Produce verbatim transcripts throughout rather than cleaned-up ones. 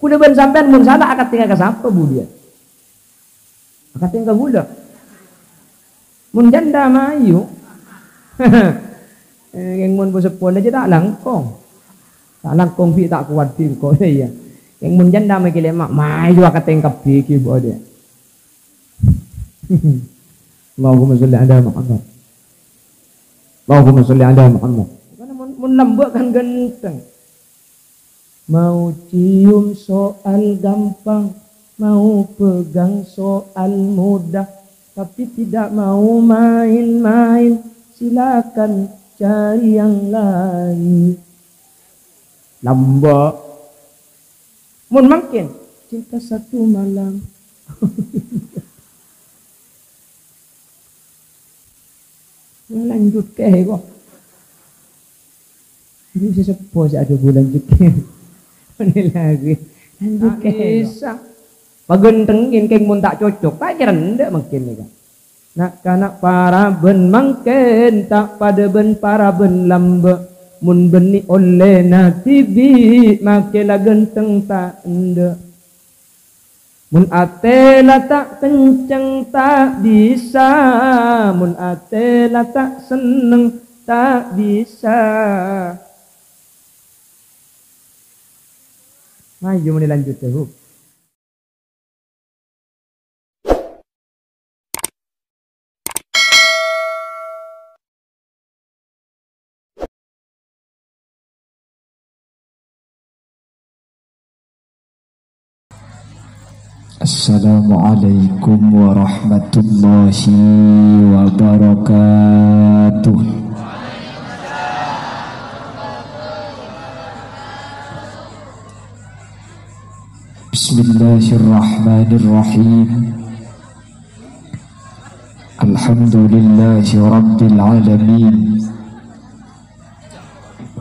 Kaulâ bân sampèyan mon sala akantèngnga ka sapa, Bu, dhiyâ? Akantèngnga ka kaulâ. Mon jhândhâ mayu. Eh, kèng mon bu seppona jhâ' ta' langkong. Ta' langkong bi' ta' kowat bi' engko', iyâ. Kèng mon jhândhâ mè' kèlè ma-, mayu akantèngnga kabbhi ghi' Bu, dhiyâ. Allahumma sholli ala Muhammad. Allahumma sholli ala Muhammad. Karena mon, mon lambâ' kan ghântheng. Mau cium soal gampang, mau pegang soal mudah, tapi tidak mau main-main, silakan cari yang lain. Lambâ'. Mon mangkèn, cinta satu malam. Lanjut kèya, kok. Ini si seppo sè adhâbu lanjut kèya. Ini lagi. Lanjut kèya, kok. Bisa. Paghânthengngin kèng mon ta' cocok, ta' kèra endâ' mangkèn nèka. Na'-kana' parabân mangkèn ta' padâ bân parabân lambâ'. Mon bânnè ollèna dhibi' makè la ghântheng ta' endâ'. Mon atè la ta' kenceng ta' bisa, mon atè la ta' senneng ta' bisa. Mayu mènè lanjut, Bu. Assalamualaikum warahmatullahi wabarakatuh. Bismillahirrahmanirrahim. Alhamdulillahi rabbil alamin.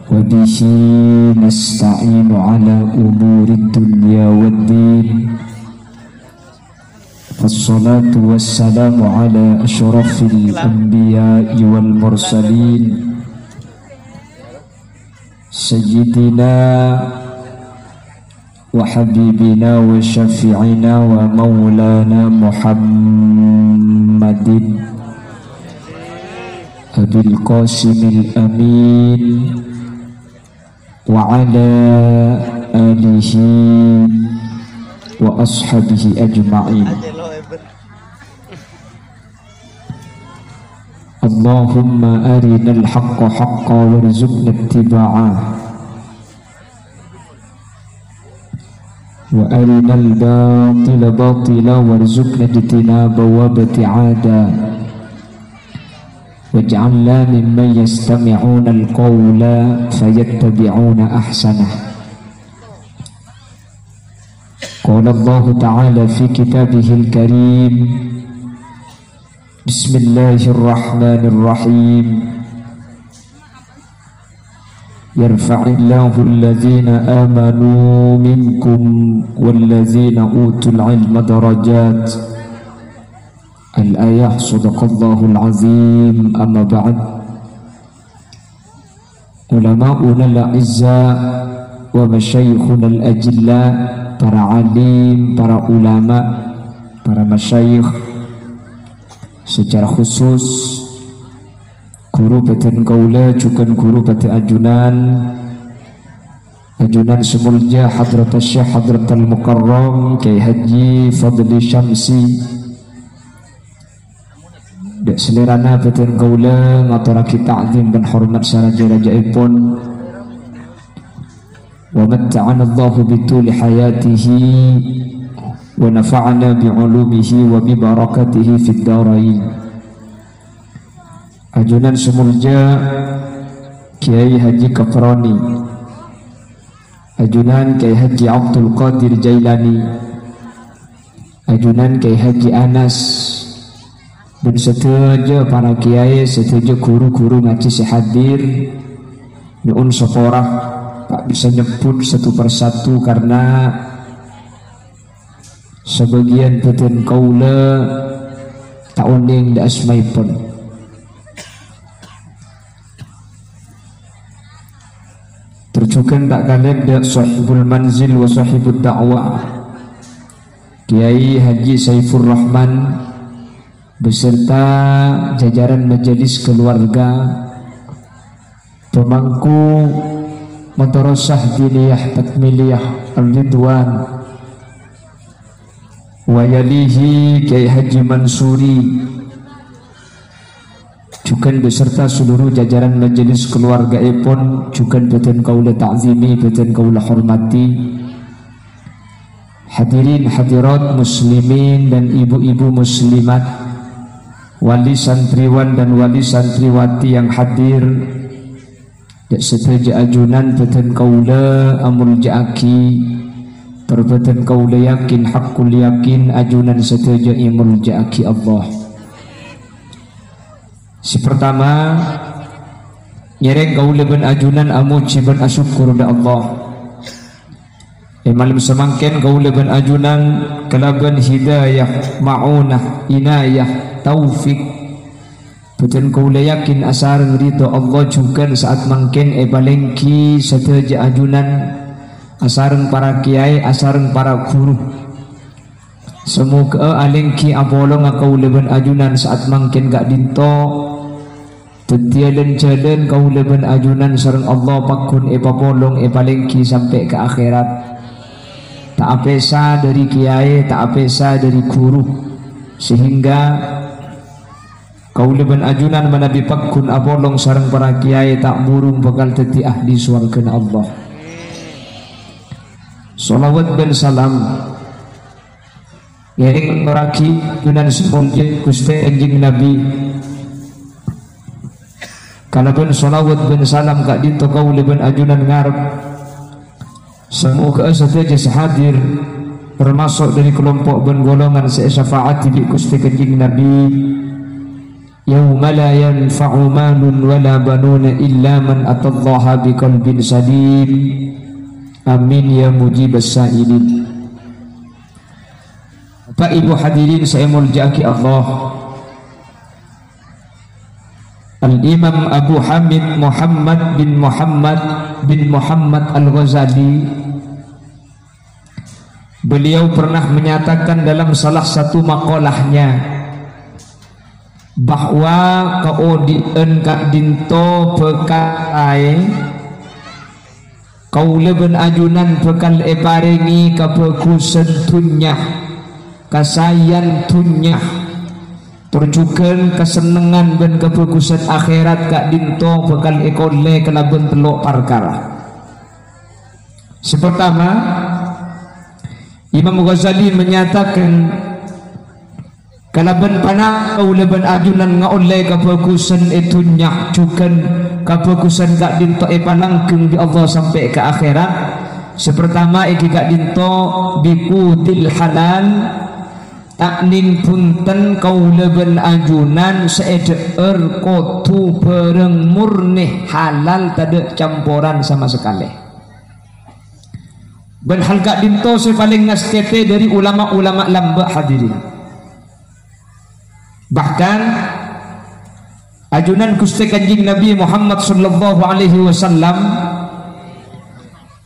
Wa bihi nasta'inu ala umurid dunya waddin. Wassalatu wassalamu ala asyrafil anbiya'i wal mursalin. Sayyidina wa habibina wa syafi'ina wa maulana Muhammadin Abil Qasimil Amin wa ala alihi wa ashabihi ajma'in. Allahumma arinal haqqa haqqa warzuqna ittiba'ah. Wa arinal batila batila warzuqna ijtinaba wa ibti'ada. Waj'alna mimman yastami'unal qawla fayattabi'una ahsanah. Qala Allahu ta'ala fi kitabihil karim, Bismillahirrahmanirrahim. Yarfa'illahu alladhina amanu minkum walladhina utul ilma darajat. Al-ayah, sadaqallahul azim, amma ba'd. Ulama'unal a'izza wa masyayikhunal ajilla, para alim, para ulama, para masyayikh, secara khusus ghuru bhâdhân kaulâ, jhughân ghuru bhâdhi ajunan, ajunan sè molja Hadratus Syekh Hadratal Mukarram Kyai Haji Fadli Syamsi. Dâ' salèrana bhâdhân kaulâ ngatorraghi ta'zim bân hormat saraja-rajâèpon. Wa matta'anallahu bituli hayatihi wa nafa'ana bi ulumihi wa bi barakatihi fid darain. Ajunan sè molja Kyai Haji Kaproni, ajunan Kyai Haji Abdul Qadir Jailani, ajunan Kyai Haji Anas, bân sadhâjâ para kyai, sadhâjâ ghuru-ghuru ngajhi sè hadir, nyo'on sapora, ta' bisa nyebbhut satu persatu karena sabâgiyân bhâdhân kaulâ ta' onèng dâ' asmaèpon. Jhughân ta' kalèp dâ' Sohibul Manzil wa Sohibud Da'wah, Kiai Haji Saifur Rahman, beserta jajaran majelis keluarga, pemangku Madrasah Diniyah Takmiliyah Ar-Ridwan, wa yalihi Kiai Haji Mansuri, jhughân beserta seluruh jajaran majelis keluargaèpon, jhughân bâdhân kaulâ ta'zimi, bâdhân kaulâ hormati. Hadirin hadirat muslimin dan ibu-ibu muslimat, wali santriwan dan wali santriwati yang hadir, dâ' sadhâjâ ajunan bâdhân kaulâ amolja'aghi, tor bâdhân kaulâ yakin, haqqul yakin, ajunan sadhâjâ èmolja'aghi Allah. Sè partama, ngèrèng kaulâ bân ajunan amojhi bân asokkor dâ' Allah. È malem samangkèn kaulâ bân ajunan kalabân hidayah, ma'unah, inayah, taufik, bâdhân kaulâ yakin asareng ridho Allah jhughân sa'at mangkèn èpalèngghi sadhâjâ ajunan, asareng para kiai, asareng para ghuru. Samoghâ'â alèngghi apolonga kaulâ bân ajunan sa'at mangkèn ka'dinto. Dhâddhiyâ lan-jhâlân kaulâ bân ajunan sareng Allah pagghun èpapolong èpalèngghi sampè' ka akhèrat. Ta' apèsa dhâri kiai, ta' apèsa dhâri ghuru. Sehingga kaulâ bân ajunan manabi pagghun apolong sareng para kiai ta' burung bhâkal dhâddhi ahli sowarghâna Allah. Shalawat bân salam ngèrèng ngatorraghi ajunan sè molja Ghustè Kanjeng Nabi. Kalabân shalawat bân salam ka'dinto kaulâ bân ajunan ngarep, samoghâ'â sadhâjâ sè hadir, tamaso' dhâri kalompo' bân golongan sè èsyafaati bi' Ghustè Kanjeng Nabi, "Yauma la yanfa'u malun wa la banuna illa man atallaha biqalbin salim." Amin ya mujibas sa'ilin. Bapak Ibu hadirin sè èmolja'aghi Allah, Al-Imam Abu Hamid Muhammad bin Muhammad bin Muhammad Al-Ghazali, beliau pernah menyatakan dalam salah satu maqalahnya bahwa kaodi'ân ka'dinto bhâkal saè, kaulâ bân ajunan bhâkal èparèngè kabhâghusân dhunnya, kasaèyan dhunnya, tor jhughân kasennengngan bân kabhâghusân akhèrat ka'dinto bhâkal èkollè kalabân tello' parkara. Sè partama, Imam Ghazali menyatakan, kalabân pana' kaulâ bân ajunan ngaollè kabhâghusân è dhunnya, jhughân kabhâghusân ka'dinto èpalanggheng bi' Allah sampè' ka akhèrat. Sè partama èngghi ka'dinto biqutil halal, ta' nèng bhunten kaulâ bân ajunan sè èdhâ'âr kodhu bhârâng murni halal tadâ' camporan sama sakalè. Bân hal ka'dinto sè palèng ngastètè dhâri ulama-ulama lambâ' hadirin. Bahkan, ajunan Ghustè Kanjeng Nabi Muhammad sallallahu alaihi wasallam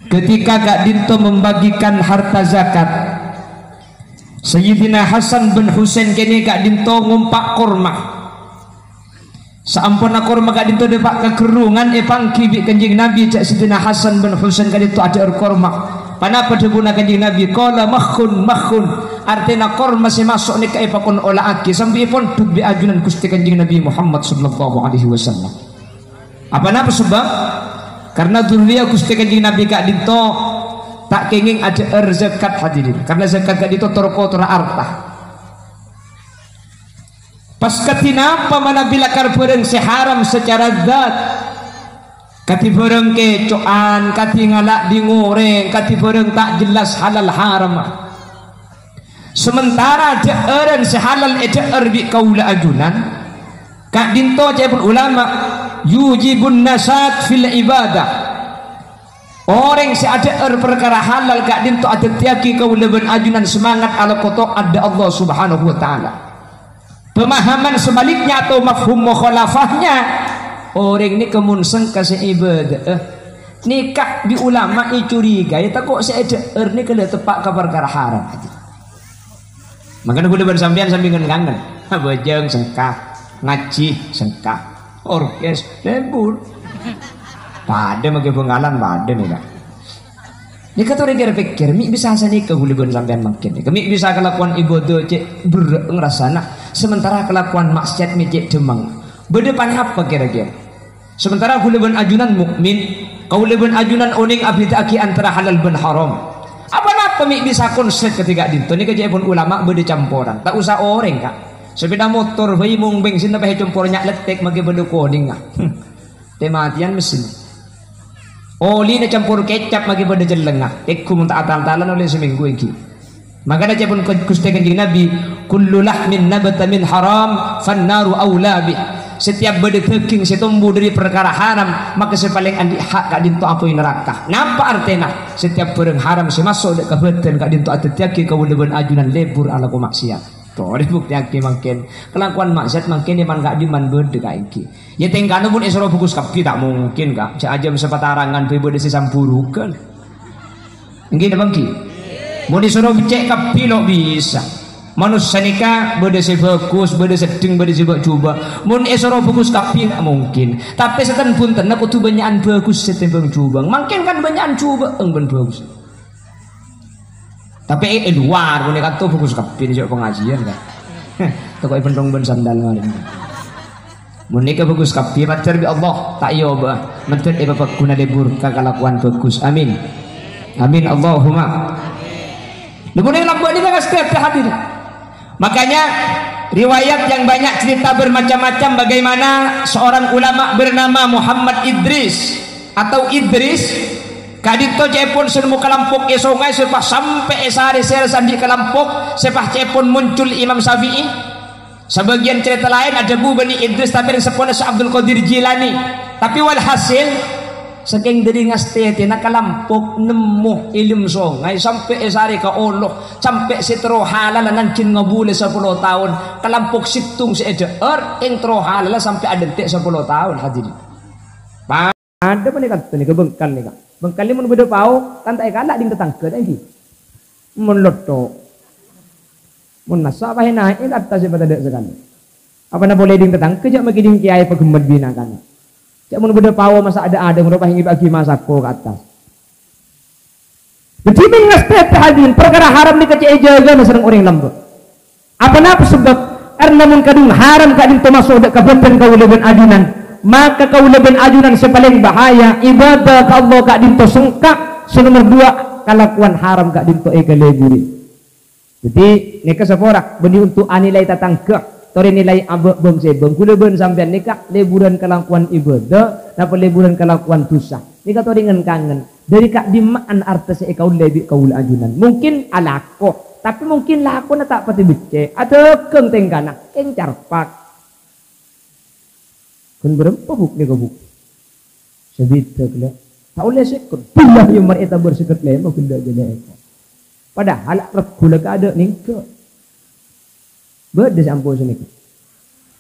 ketika ka'dinto membagikan harta zakat, Sayyidina Hasan bân Husain kènè' ka'dinto ngompa' korma. Saamponna korma ka'dinto dâpa' ka gherrungan èpangghi bi' Kanjeng Nabi, jhâ' Sayyidina Hasan bân Husain ka'dinto adhâ'âr korma. Ponapa dhâbuna Kanjeng Nabi? Qala, "Makhun, makhun." Artèna korma sè maso' nèka èpakon ola'aghi, sambi èpondhut bi' ajunan Ghustè Kanjeng Nabi Muhammad sallallahu alaihi wasallam. Apa napa sebab? Karena dhurriyah Ghustè Kanjeng Nabi ka'dinto ta' kèngèng adhâ'âr zakat, hadirin. Karena zakat ka'dinto tor-kotorra arta. Pas kadhi napa manabi lakar bhârâng sè haram sacara zat? Kadhi bhârâng kèco'an, kadhi ngala' ding orèng, kadhi bhârâng ta' jelas halal haram. Sementara dhâ'ârân sè halal èdhâ'âr bi' kaulâ ajunan, ka'dinto ca'èpon ulama, yujibun nasat fil ibadah. Orèng sè adhâ'âr parkara halal ka'dinto adhâddhiyâghi kaulâ bân ajunan semangat alako to'at dâ' Allah Subhanahu wa Ta'ala. Pemahaman sebaliknya atau mafhum mukhalafahnya, orèng nèka mon sengka sè ibâdâ'â, Nèka bi' ulama ècurigaè tako' sè èdhâ'âr nèka la teppa' ka parkara haram. Mangkana kaulâ bân sampèyan sambi ngen-kangen. Abhâjâng sengka, ngajhi sengka, orkes lebur. Padâ maghi Bhângkalan, padâ nèka. Nèka torè kèr-pèkkèr, mè' bisa sanèka kaulâ bân sampèyan mangkèn. Nèka mè' bisa kalakowan ibâdâh cè' berrâ' ngrasana, sementara kalakowan maksiat mè' cè' dhemmeng. Bâdâ panapa kèra-kèra? Sementara kaulâ bân ajunan mukmin, kaulâ bân ajunan onèng abhidhâ'aghi antara halal bân haram. Apa napa mè' bisa konslet kadhi ka'dinto? Nèka ca'èpon ulama bâdâ camporan. Ta' osa orèng, Ka'. Sepeda motor bhâi mon bensinna pas ècompor nya' lettek maghi bâdâ konèngnga. Tè-matèyan mesin. Olina campor kecap maghi bâdâ cellengnga. Èghu mon ta' atal-talan ollè samènggu èngghi. Mangkana ca'èpon Ghustè Kanjeng Nabi, "Kullu lahmin nabata min haram, fannaru aula bih." Setiap bâdâ dâging sè tombu dâri parkara haram, maka sè palèng andi' ha' ka'dinto apoy naraka. Napa artèna? Setiap bhârâng haram sè maso' dâ' ka bhâdhân ka'dinto adhâddhiyâghi kaulâ bân ajunan lebur alako maksiat. Torè buktèyaghi mangkèn. Kalakowan maksiat mangkèn è man ka'dimman bâdâ kaèngghi. Yâ tèngkana mon èsoro bhâghus kabbhi ta' mungkin, Ka'. Jhâ' ajâm sapatarangan bhâi bâdâ sè samburughân. Èngghi napa èngghi? Mon èsoro beccè' kabbhi lo' bisa. Manossa nèka bâdâ sè bhâghus, bâdâ seddheng, bâdâ sè bâ'-jhubâ'. Mon èsoro bhâghus kabbhi ta' mungkin. Tapè sè ten-buntenna kodhu bânnya'an bhâghus sè tèmbhâng jhubâ'. Mangkèn kan bânnya'an jhubâ' bân bhâghus. Tapè è, è luar, mon è kanto bhâghus kabbhi, jhâ' pangajiân, Ka'. Tako' èbendhong bân sandal marèna. Mon nèka bhâghus kabbhi, mandhâr bi' Allah, ta' èobâ. Mandhâr èpabhâghuna lebur ka kalakowan bhâghus. Amin. Amin, Allahumma. Lha, mon è lambâ' nèka ngastèyadhâ hadirin. Makanya, riwayat yang banyak cerita bermacam-macam bagaimana seorang ulama bernama Muhammad Idris atau Idris, ka'dinto ca'èpon sè nemmo kalampok è songay sè pas sampè' è sarè sèra sè andi' kalampok, sè pas ca'èpon moncol Imam Syafi'i. Sabâgiyân carèta laèn adhâbu bânnè Idris tapè rèng seppona Syekh Abdul Qadir Jilani. Tapè walhasil, sakèng dâri ngastèyadhâna kalampok nemmo è lem songay sampè' è sarè ka olo, sampè' sè terro halalla nanjhing ngabulâ sapolo taon, kalampok sèttong sè èdhâ'âr, èng terro halalla sampè' adhânte' sapolo taon, hadirin. Padâ panèka, panèka bengkal nèka. Bengkal nèka mon bâdâ pao, kan ta' èkala' ding tatangghâ, ta' ènggi? Mon lotto. Mon massa' pas ènaè ka attas sè patadâ' sakalè. Apana polè ding tatangghâ jhâ' makè ding kèyaè pagemmet binakana. Jhâ' mon bâdâ pao massa' adâ'-adâ' ropa èngèbâ'aghi masako ka attas. Dhâddhi mèng ngastèyadhâ hadirin, parkara haram nèka cè' èjâgâna sareng orèng lambâ'. Aponapa sabâb? Karna mon kadhung haram ka'dinto maso' dâ' ka bhâdhân kaulâ bân ajunan, maka kaulâ bân ajunan sè palèng bahaya, ibâdâ ka Allah ka'dinto sengka', sè nomer duwâ', kalakowan haram ka'dinto èkaleburi. Dhâddhi, nèka sapora bânnè onto' anilai tatangghâ, torè nilai abâ' bâng-sèbâng. Kaulâ bân sampèyan nèka leburan kalakowan ibâdâ, napa leburan kalakowan dhusa? Nèka torè ngen-kangen. Dâri ka'dimma'an arta sè èkaollè bi' kaulâ ajunan? Mungkin alako, tapè mungkin lakona ta' patè beccè'. Adhâghâng tèngkana, kèng carpak. Ghun bârâmpa, Bu', nèka, Bu'? Sabidhâk, lè'. Ta' ollè sèket. Bilâ, yâ, mar ètabâr sèket lèma' ghellâ' jâlâ èko. Padahal rebbhu la kaadâ' nèngghâ. Bâdâ sè ampo sanèka.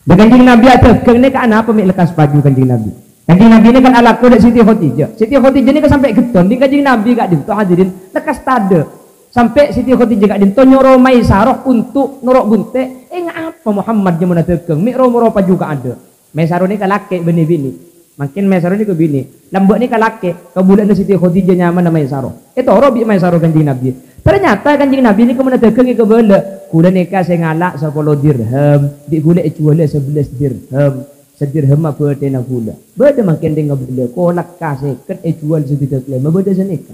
Dâ' Kanjeng Nabi adhâghâng nèka anapa mè' lekkas paju Kanjeng Nabi? Kanjeng Nabi nèka kan alako dâ' Siti Khadijah. Siti Khadijah nèka sampè' ghetton, ding Kanjeng Nabi ka'dinto hadirin lekkas tadâ'. Sampè' Siti Khadijah ka'dinto nyoro Maisarah onto' noro' bunte', "Enga' apa Muhammad nyamana dhâghâng, mè' ro-moro paju kaadâ'?" Maisarah nèka lakè' bânnè binè'. Mangkèn Maisarah nèka binè'. Lambâ' nèka lakè', kabulâ'ânna Siti Khadijah nyamana Maisarah. Ètoro' bi' Maisarah Kanjeng Nabi. Ternyata Kanjeng Nabi nèka mon adhâghâng èkabâlâ. "Kaulâ nèka sè ngala' sapolo dirham, bi' kaulâ èjhuwâlâ sabellâs dirham. Sadirhamma bâdhina kaulâ." Bâdâ mangkèn rèng ngabâlâ, kolak ka sèket èjhuwâl sabidhâk lèma', bâdâ sanèka.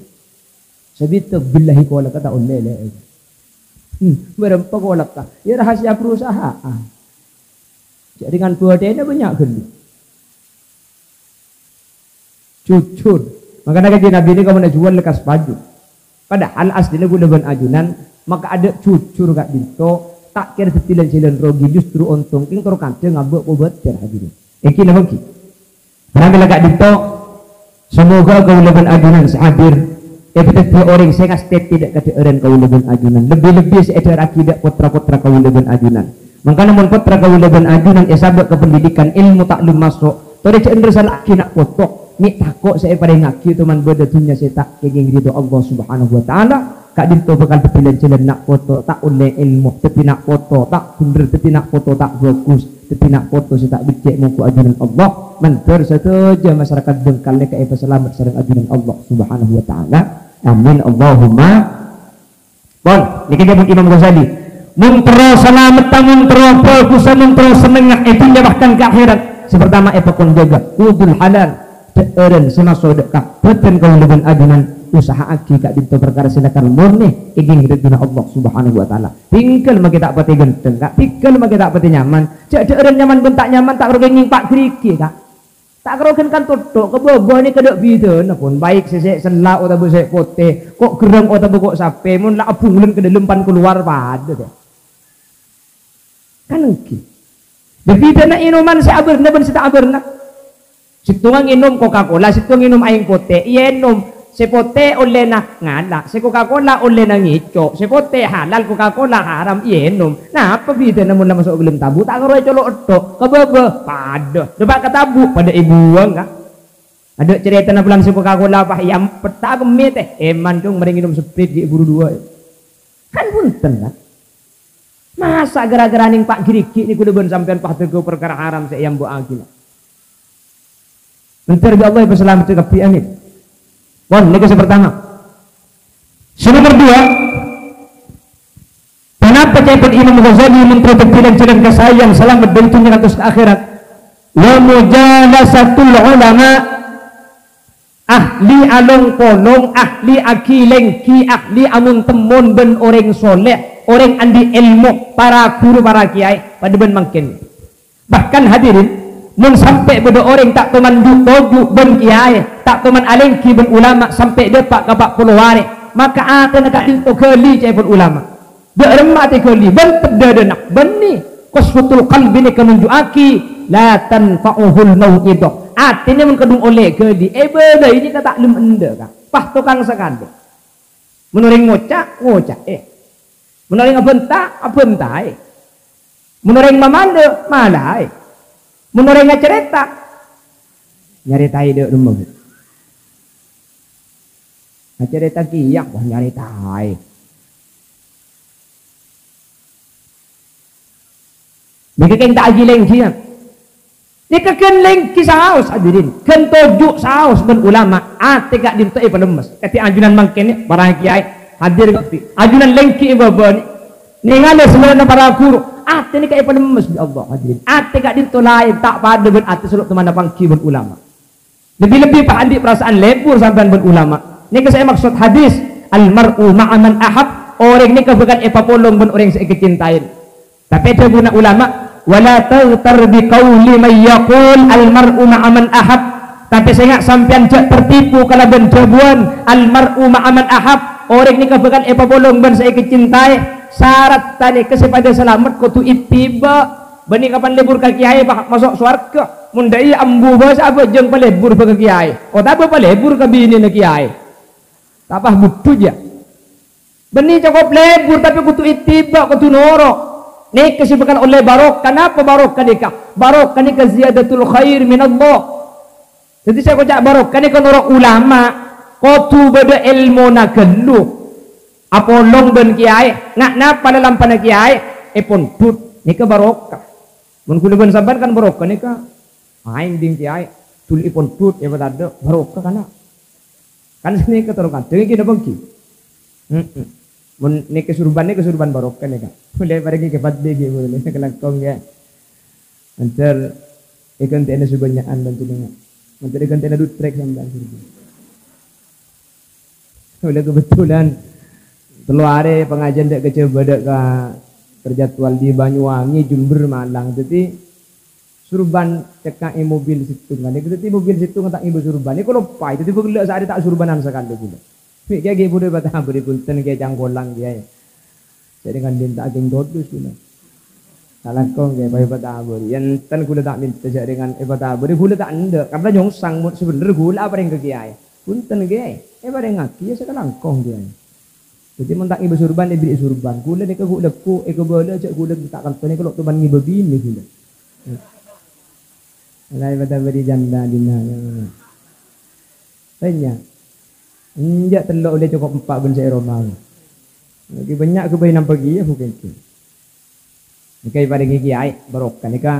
Sabidhâk, billahi, kolak ka ta' ollè, lè'. Hmm, bârâmpa kolak ka? Yâ, rahasia perusahaan. Jhâ' dengan bâdhina bânnya' ghâllu. Jujur. Mangkana Kanjeng Nabi nèka mon èjhuwâl lekkas paju. Padahal aslina kaulâ bân ajunan makaadâ' jujur ka'dinto, ta' kèra dhâddhi lan-jhâlân rogi, justru ontong, kèng tor kadhâng abâ' kobâtèr, hadirin. Èngghi napa èngghi? Pramèla ka'dinto, samoghâ kaulâ bân ajunan sè hadir èpadhâddhiyâ orèng sè ngastètè dâ' kadhâ'ârân kaulâ bân ajunan, lebbi-lebbi sè èdhâ'ârraghi dâ' pottra-pottra kaulâ bân ajunan. Mangkana mon pottra kaulâ bân ajunan èsabâ' ka pendidikan, èlmo ta'lem maso', torè jhâ' nerrossaghi na' poto. Mè' tako' sè èparèngngaghi, toman bâdâ dhunnya sè ta' kèngèng ridho Allah Subhanahu wa Ta'ala, ka'dinto bhâkal dhâddhi lan-jhâlân na' poto ta' ollè èlmo, dhâddhi na' poto ta' bhendher, dhâddhi na' poto ta' bhâghus, dhâddhi na' poto sè ta' beccè' mongghu ajunan Allah. Mandhâr sadhâjâ masyarakat Bengkal nèka èpasalamet sareng ajunan Allah Subhanahu wa Ta'ala. Amin, Allahumma. Pon, nèkè dhâbuna Imam Ghazali. Mon terro salametta, mon terro bhâghussa, mon terro sennengnga è dhunnya bahkan ka akhèrat, sè partama èpakon jâgâ, khudhul halal, dhâ'ârân sè maso' dâ' ka bhâdhân kaulâ bân ajunan, usaha'aghi ka'dinto parkara sè lakar murni ènggi ridhona Allah Subhanahu wa Ta'ala. Tèngghâl makè ta' patè ghântheng, Ka', tèngghâl makè ta' patè nyaman. Jhâ' dhâ'ârân nyaman bân ta' nyaman ta' karo kèngèng pa'-ghârighi, Ka'. Ta' karo ghân kanto tok, ka bâbâ nèka tadâ' bhidhâna pon, baik sè, sè sella otabâ sè potè, ko' gherrâng otabâ ko' sapè, mon la abhunglen ka dâlem pan kalowar padâ, Ka'. Kan ènggi. Dhâ' bhidhâna ènoman sè abârna bân sè ta' abârna. Sèttonga ngènom Coca-Cola, sèttonga ngènom aèng potè, èyènom. Sè potè ollèna ngala', sè Coca-Cola ollèna ngèco', sè potè halal, Coca-Cola haram, èyènom. Napa bhidhâna mon la maso' dâlem tabu', ta' karo ècolo' tok, ka bâbâ, padâ. Dâpa' ka tabu', padâ èbuwâng, Ka'. Adâ' carètana bulân sè Coca-Cola, pas èampet, ta' kemmè tè. Èman, Cong, marè ngènom Sprite, ghi' buru duwâ'. Kan bhunten, Ka'. Masa' ghârâ-ghârâ nèng pa'-ghârighi nèko kaulâ bân sampèyan pas adhâgâ parkara haram sè èambâ'âghi, Ka'? Mandhâr bi' Allah èpasalamet kabbhi, amin. Pon, nèka sè partama. Sè nomer duwâ', ponapa ca'èpon Imam Ghazali mon terro dhâddhi lan-jhâlân kasaèyan salamet dâri dhunnya kantos ka akhèrat? Wa mujalasatul ulama, ahli along-polong, ahli aghilèngghi, ahli amon-temmon bân orèng sholeh, orèng andi' èlmo, para ghuru, para kèyaè, padâ bân mangkèn. Bahkan, hadirin, mon sampè' bâdâ orèng ta' toman ju'-toju' bân kèyaè, ta' toman alèngghi bân ulama sampè' dâpa' ka pa' polo arè, maka atèna ka'dinto ghâli ca'èpon ulama. Dâ' remma atè ghâli, bân teddhâ dâna, bânnè qaswatul qalbi nèka nunju'aghi la tanfa'uhul mau'idhah. Atèna mon kadhung ollè ghâli, èbâlâi nèka ta' lem endâ', Ka'. Pas tokang sakalè. Mon orèng ngoca', ngoca'è. Mon orèng abhânta, abhântaè. Mon orèng mamalè, malèè. Mon orèng acarèta, nyarètaè dâ' remma, Bu. Acarèta kèya, wah, nyarètaè. Nèka kèng ta' aghilèngghi, ya. Nèka ghân lèngghi saos, hadirin. Ghân toju' saos bân ulama, atè ka'dinto èpalemmes. Kadhi ajunan mangkèn, para kèyaè, hadir kabbhi. Ajunan lèngghi è bâbâ nè. Nèngalè sè mèlana para ghuru, atè nèka èpalemmes bi' Allah, hadirin. Atè ka'dinto laèn, ta' padâ bân atè sè lo' tomanna pangghi bân ulama. Lebbi-lebbi pas andi' parasaan lebur sampèyan bân ulama. Nèka sè èmaksod hadis, "Al mar'u ma'a man ahab." Orèng nèka bhâkal èpapolong bân orèng sè èkacintaè. Tapè dhâbuna ulama, "Wa la taghtar bi qauli man yaqul al mar'u ma'a man ahab." Tapè sènga' sampèyan jhâ' tertipu kalabân dhâbuwân, "Al mar'u ma'a man ahab." Orèng nèka bhâkal èpapolong bân sè èkacintaè. Saratta nèka sè padâ salamet kodhu ittiba'. Bânnè kapan lebur ka kèyaè, pas maso' sowarghâ. Mon dâ' iyâ ambu bâsa abhâjâng palebur bhâ ka kèyaè, otabâ palebur ka binèna kèyaè. Ta' pas budhu, ya. Bânnè cokop lebur, tapè kodhu ittiba', kodhu noro'. Nèka sè bhâkal ollè barokah. Napa barokah nèka? Barokah nèka ziyadatul khair minallah. Dhâddhi sè èkoca' barokah nèka noro' ulama, kodhu bâdâ èlmona ghâllu. Apolong bân kèyaè, nga' napa lalampana kèyaè, èpondhut. Nèka barokah. Mon ghulâ bân sampèyan kan barokah nèka. Aèng ding kèyaè, dul èpondhut, èpatadâ', barokah kana'. Kan nèka terro kadhâng iki napa ènggi? Heeh. Mon nèka surban, nèka surban barokah nèka. Polè parèngè ka fadli ghi' polè kalangkong ya. Mandhâr èghântè'ana sè bânnya'an panjhennengngan. Mandhâr èghântè'ana dutrek sampèyan surban. Polè kebetulan tello arè pangajiân dâ' ka Jhâbâ dâ' ka terjadwal di Banyuwangi, Jember, Malang. Dhâddhi, surban cekka' è mobil sèttongan. Nèka dhâddhi mobil sèttongan ta' ngibâ surban. Nèka loppaè. Dhâddhi bâ' ghellâ' saarè ta' surbanan sakalè ghulâ. Mè' kèyaè ghi' bhuru èpatabâri, bhunten kèyaè cangkolang kèyaè. Sè dengan dinta aking todus ghulâ. Ta' langkong kèyaè, pas èpatabâri. Enten ghulâ ta' mènta sè dengan èpatabâri, ghulâ ta' endâ'. Karna nyongsang, mon sè bhender ghulâ aparèng ka kèyaè. Bhunten kèyaè, èparèngngaghi ya sakalangkong kèyaè. Dhâddhi mon ta' ngibâ surban, èbèrri'i surban. Ghulâ nèka ghu-, lagghu' èkabâlâ jhâ' ghulâ ta' kanto nèka lo' toman ngibâ binè ghulâ. Laè pada bâri janda dina. Bânnya'. Enjâ' tello' ollè cokop empa' bân sè è roma. Lagi bânnya' ghâbây nampa kèya, bukan kèya. Nèka èparèngè kèyaè barokah nèka,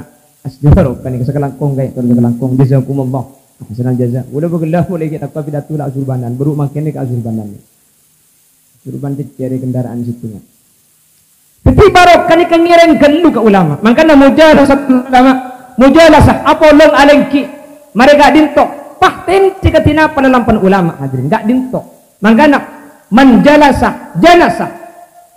asli barokah nèka, sakalangkong kèya, sakalangkong. Jazakumullah ahsanal jaza. Wala bagella mulai kita apa pidato la asurbanan, baru mangkèn nèka asurbanan. Asurban cèccèrè kendaraan sèttonga. Dhâddhi barokah nèka ngèrèng ghâllu ka ulama. Mangkana mujalasah ulama, mujalasah apolong alèngghi. Marè ka'dinto, pas tènjhâ kadhi napa lalambhâna ulama, hadirin, ka'dinto. Mangkana, man jalasa janasa.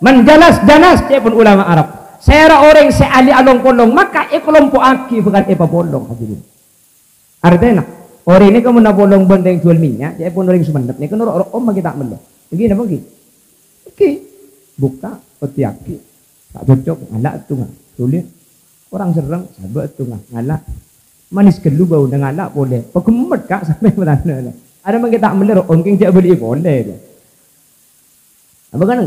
Man jalas janas, ca'èpon ulama Arab. Sèra orèng sè ahli along-polong, maka èkalompo'aghi bhâkal èpapolong, hadirin. Artèna, orèng nèka mon apolong bân rèng juwâl mènnya', ca'èpon orèng Sumenep nèka noro' ro'om mangkè ta' mellè. Èngghi napa èngghi? Èngghi. Bukka', ottèyaghi. Ta' cocok, ngala' èttonga. Sulit. Korang serrèng, sabâ' èttonga, ngala'. Manis ghâllu bâuna, ngala' polè. Paghemmet, Ka', sampè' marana. Arèya mangkè ta' mellè ro'om, kèng jhâ' bâli'i polè. Apa kan?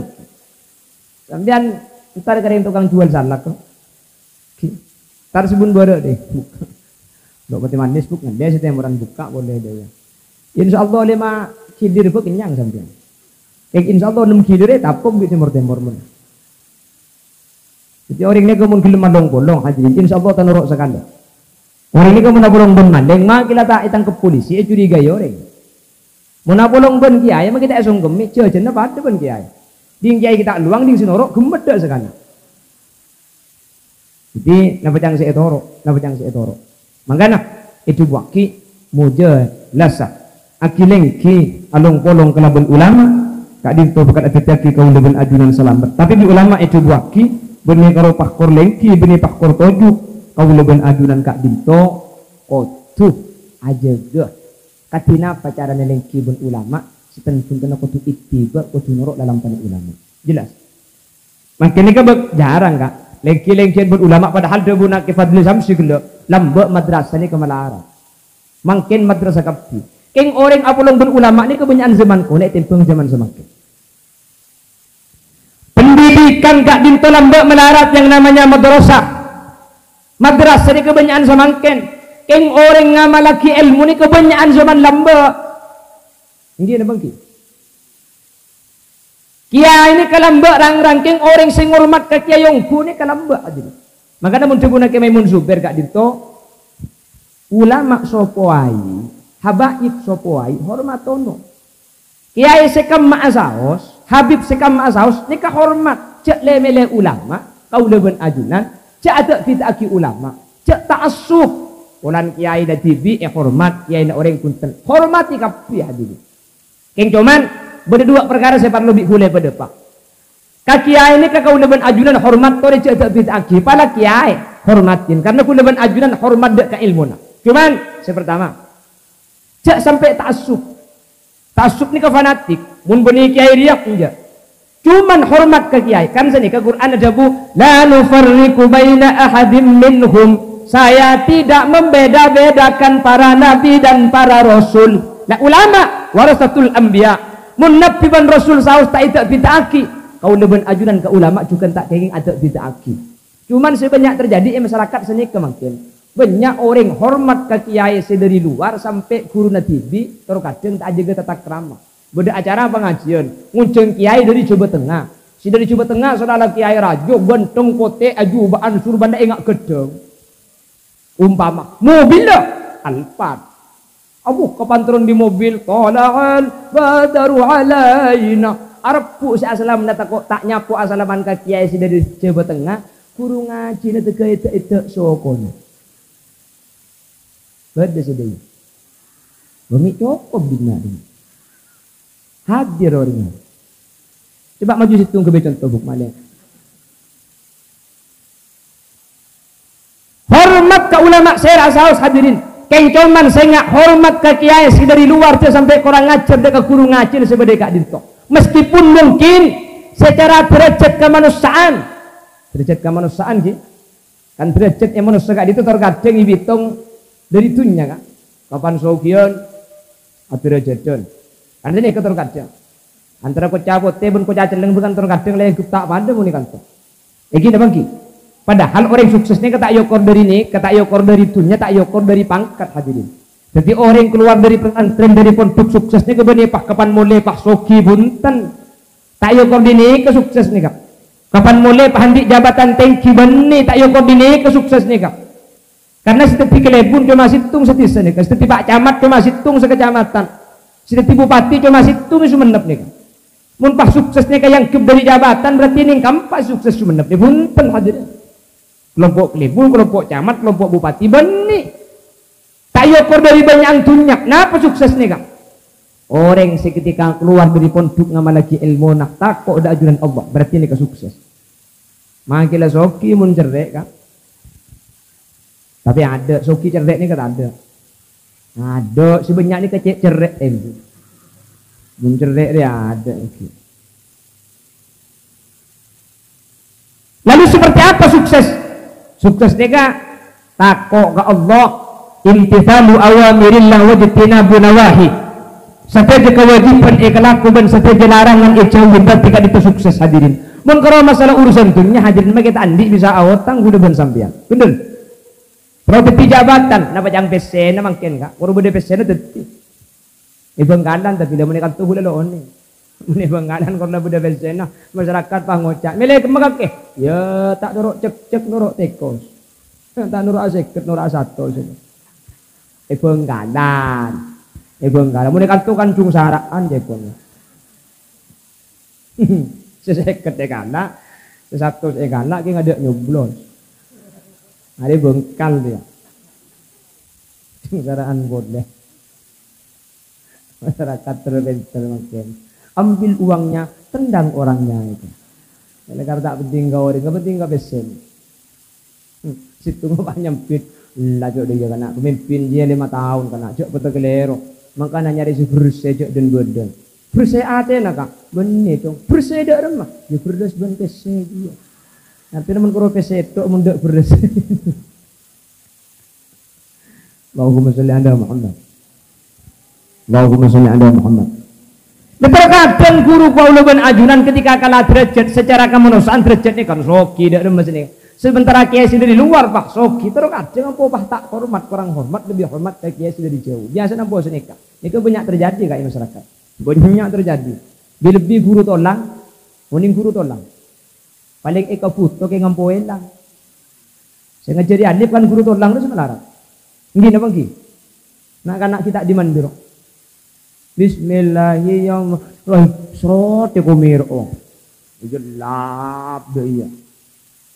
Sampèyan entar ka rèng tokang juwâl salak, kok. Ki. Tar sabun bârâ' deh. Dok pati manis, Buk. Ngèdhâ sè tèmoran bukka' polè deh, ya. Insya Allah lèma' gilir, Buk, kennyang sampèyan. Eh, insya Allah ennem gilir, eh, tapok bi' tèmor-tèmor, mon. Dhâddhi orèng nèka mon ghellem along-polong, hadirin, insya Allah ta' noro' sakalè. Orèng nèka mon apolong bân malèng, makè la ta' ètangkep polisi, ècurigai orèng. Mon apolong bân kèyaè, makè ta' èsongkemmè, jhâjhânna padâ bân kèyaè. Ding kèyaè ghi' ta' lowang, ding sè noro' ghemmeddhâ sakalè. Dhâddhi, napa ca'na sè ètoro', napa ca'na sè ètoro'. Mangkana, èdhâbuwâghi mujalasah. Aghi-lèngghi along-polong kalabân ulama, ka'dinto bhâkal adhâddhiyâghi kaulâ bân ajunan salamet. Tapè bi' ulama èdhâbuwâghi, bânnè karo pahkor lèngghi, bânnè pahkor toju', kaulâ bân ajunan ka'dinto kodhu ajâgâ. Kadhi napa carana lèngghi bân ulama, sè ten-bhuntenna kodhu ittiba', kodhu noro' lalambhâna ulama. Jelas? Mangkèn nèka bâk-, jhârâng, Ka'. Lèngghi-lèngghiân bân ulama, padahal dhâbuna Kè Fadli Samsi ghellâ', lambâ' madrasah nèka malarat. Mangkèn madrasah kabbhi. Kèng orèng apolong bân ulama nèka bânnya'an jhâman konè' ètèmbhâng jhâman samangkèn. Pendidikan ka'dinto lambâ' malarat yang namanya madrasah. Madrasah nèka bânnya'an samangkèn. Kèng orèng ngamallaghi èlmo nèka bânnya'an jhâman lambâ'. Èngghi napa èngghi? Kèyaè nèka lambâ' rang-rang, kèng orèng sè ngormat ka kèyaè ongghu nèka lambâ' adina. Mangkana mon dhâbuna Kè Maimun Zubair ka'dinto, ulama sapa waè, habaib sapa waè, hormatono. Kèyaè sè kamma'a saos, habib sè kamma'a saos, nèka hormat, jhâ' lè-mèlè ulama, kaulâ bân ajunan, jhâ' adâ'-bidâ'âghi ulama, jhâ' ta'assub. Polana kèyaèna dhibi' èhormat, kèyaèna orèng bhunten. Hormatè kabbhi, hadirin. Kèng coma, bâdâ duwâ' parkara sè parlo bi' ghulâ padâpa'. Ka kèyaè nèka kaulâ bân ajunan hormat torè jhâ' adâ'-bidâ'âghi, pala kèyaè hormatin. Karna ghulâ bân ajunan hormat dâ' ka èlmona. Coma, sè partama, jhâ' sampè' ta'assub. Ta'assub nèka fanatik. Mon bânnè kèyaè rèya, enjâ'. Coma hormat ka kèyaè. Kan sanèka Qur'an adhâbu, "La nufarriqu baina ahadim minhum." Saya tidak membeda-bedakan para nabi dan para rasul. Nah, ulama warasatul anbiya. Mon nabi bân rasul saos ta' èdâ'-bidâ'âghi, kaulâ bân ajunan ka ulama jhughân ta' kèngèng adâ'-bidâ'âghi. Coma sè bânnya' terjadi è masyarakat sanèka mangkèn. Bânnya' orèng hormat ka kèyaè sè dâri lowar sampè' ghuruna dhibi', tor kadhâng ta' ajâgâ tata krama. Bâdâ acara pangajiyân, ngonjhâng kèyaè dâri Jhâbâ Tengnga. Sè dâri Jhâbâ Tengnga, saudara, kèyaè rajâ, ganteng, potè, ajuba'an, surbanna enga' ghâddhâng. Umpama, mobilla Alphard. Abu, kapan turun di mobil, thala'al badaru alaina. Arebbhu sè asalamana tako' ta' nyapo asalaman ka kèyaè sè dâri Jhâbâ Tengnga, ghuru ngajhina tèghâ èdâ'-èdâ' sokona. Bâdâ sè dâi. Bâ' mè' cokop dinna' dinna'. Hadir orèngnga. Coba maju sèttong ghâbây conto, Bu, malè. Hormat ka ulama sè ra saos, hadirin. Kèng coma sènga' hormat ka kèyaè sè dâri lowar jhâ' sampè' korang ajhâr dâ' ka ghuru ngajhina sè bâdâ è ka'dinto. Meskipun mungkin secara derajat kemanusiaan. Derajat kemanusiaan, ghi. Kan derajat è manossa ka'dinto tor kadhâng èbitong dâri dhunnya, Ka'. Kapan soghiyân, aderajadhân. Kan sanèka tor kadhâng. Antara koca potè bân koca celleng bhâkal tor kadhâng lènggep ta' padâ monè kanto. Èngghi napa èngghi? Padahal orèng sukses nèka ta' èokor dâri nè-, ta' èokor dâri dhunnya, ta' èokor dâri pangkat, hadirin. Dhâddhi orèng kalowar dhâri pesantren, dhâri pondhuk, sukses nèka bânnè, pas kapan molè, pas soghi, bhunten. Ta' èokor dhinèka sukses nèka. Kapan molè, pas andi' jabatan tèngghi, bânnè, ta' èokor dhinèka sukses nèka. Karna sè dhâddhi kalèbun coma sèttong sadhisa nèka, sè dhâddhi pak camat coma sèttong sakacamatan, sè dhâddhi bupati coma sèttong è Songennep nèka. Mon pas sukses nèka èangghep dhâri jabatan, berarti nèng kampa sukses Songennep nèka. Bhunten, hadirin. Kalompo' kalèbun, kalompo' camat, kalompo' bupati, bânnè. Ta' èokor dhâri bânnya'an dhunnya. Napa sukses nèka? Orèng sè ketika kalowar dhâri pondhuk ngamallaghi èlmona, tako' dhâ' ajunan Allah, berarti nèka sukses. Mangkèn la soghi mon cerrè', Ka'. Tapè adâ' soghi cerrè' nèka tadâ'. Adâ' sè bânnya' nèka cè' cerrè' tembu. Mon cerrè' rè adâ' soghi. Lalu seperti apa sukses? Sukses nèka tako' ka Allah, imtitsalu awamirillah wajtinabu nawahi. Sadhâjâ kawâjibhân èkalako bân sadhâjâ larangan èjhâuwi, berarti ka'dinto sukses, hadirin. Mon karo masalah urusan dhunnya, hadirin, mangkèn ta' andi' bisa aotang kaulâ bân sampèyan. Bhunten. Terro dhâddhi jabatan, napa ca'na pèssèna mangkèn, Ka'? Kor bâdâ pèssèna dhâddhi. È Bhângkalan, tapè la mon è kanto kaulâ lo onèng. Mon è Bhângkalan kor la bâdâ pèssèna, masyarakat pas ngoca', "Mèlè kemma kakè?" "Ya, ta' noro' cekcek, noro' tèkos. Ta' noro' asèket, noro' asatos." È Bhângkalan. È Bhângkalan. Mon è kanto kan jung sara'an, cèpon. Sè sèket èkala', sè satos èkala', kèng adâ' nyoblos. Arè bengkal dia. Sara'an polè. Masyarakat terpinter mangkèn. Ambil uangnya, tendang orangnya itu. Karena kalau tak penting ka orèng, nggak penting ka pèssè. Hmm, sèttong apa nyambit? La, cok, dhiyâ kana' pemimpin, dhiyâ lèma taon kana', cok, pada kalèro. Mangkana nyarè sè bersè, cok, dân-bâdân. Bersè atèna, Ka'. Bânnè, cok. Bersè dâ' remma. Ya beres bân pèssè dhiyâ. Artèna mon karo pèssè tok, mon dâ' beres. Allahumma sholli ala Muhammad. Allahumma sholli ala Muhammad. Nah, terkadang guru kaulâ bân ajunan ketika kala derajat secara kamanusiaan, derajatnya kan soghi, dâ' remma sènè. Sementara kiai sè dâri luar, pas soghi, terkadang ampo pas ta' hormat, kurang hormat, lebih hormat ka kiai sè dâri jhâu. Biasana ampo sanèka. Nèka bânnya' terjadi, Ka', è masyarakat. Bânnya' terjadi. Bi-, lebbi guru tolang, onèng guru tolang. Palèng èkabhuto kèng ampo èlang. Sè ngajhâri alif kan guru tolang terros malarat. Ènggi napa ènggi? Na'-kana' ghi' ta' dimandhâr. Bismillahirrahmanirrahim. Wah, srot èkomèro. Jelap dâ' iyâ.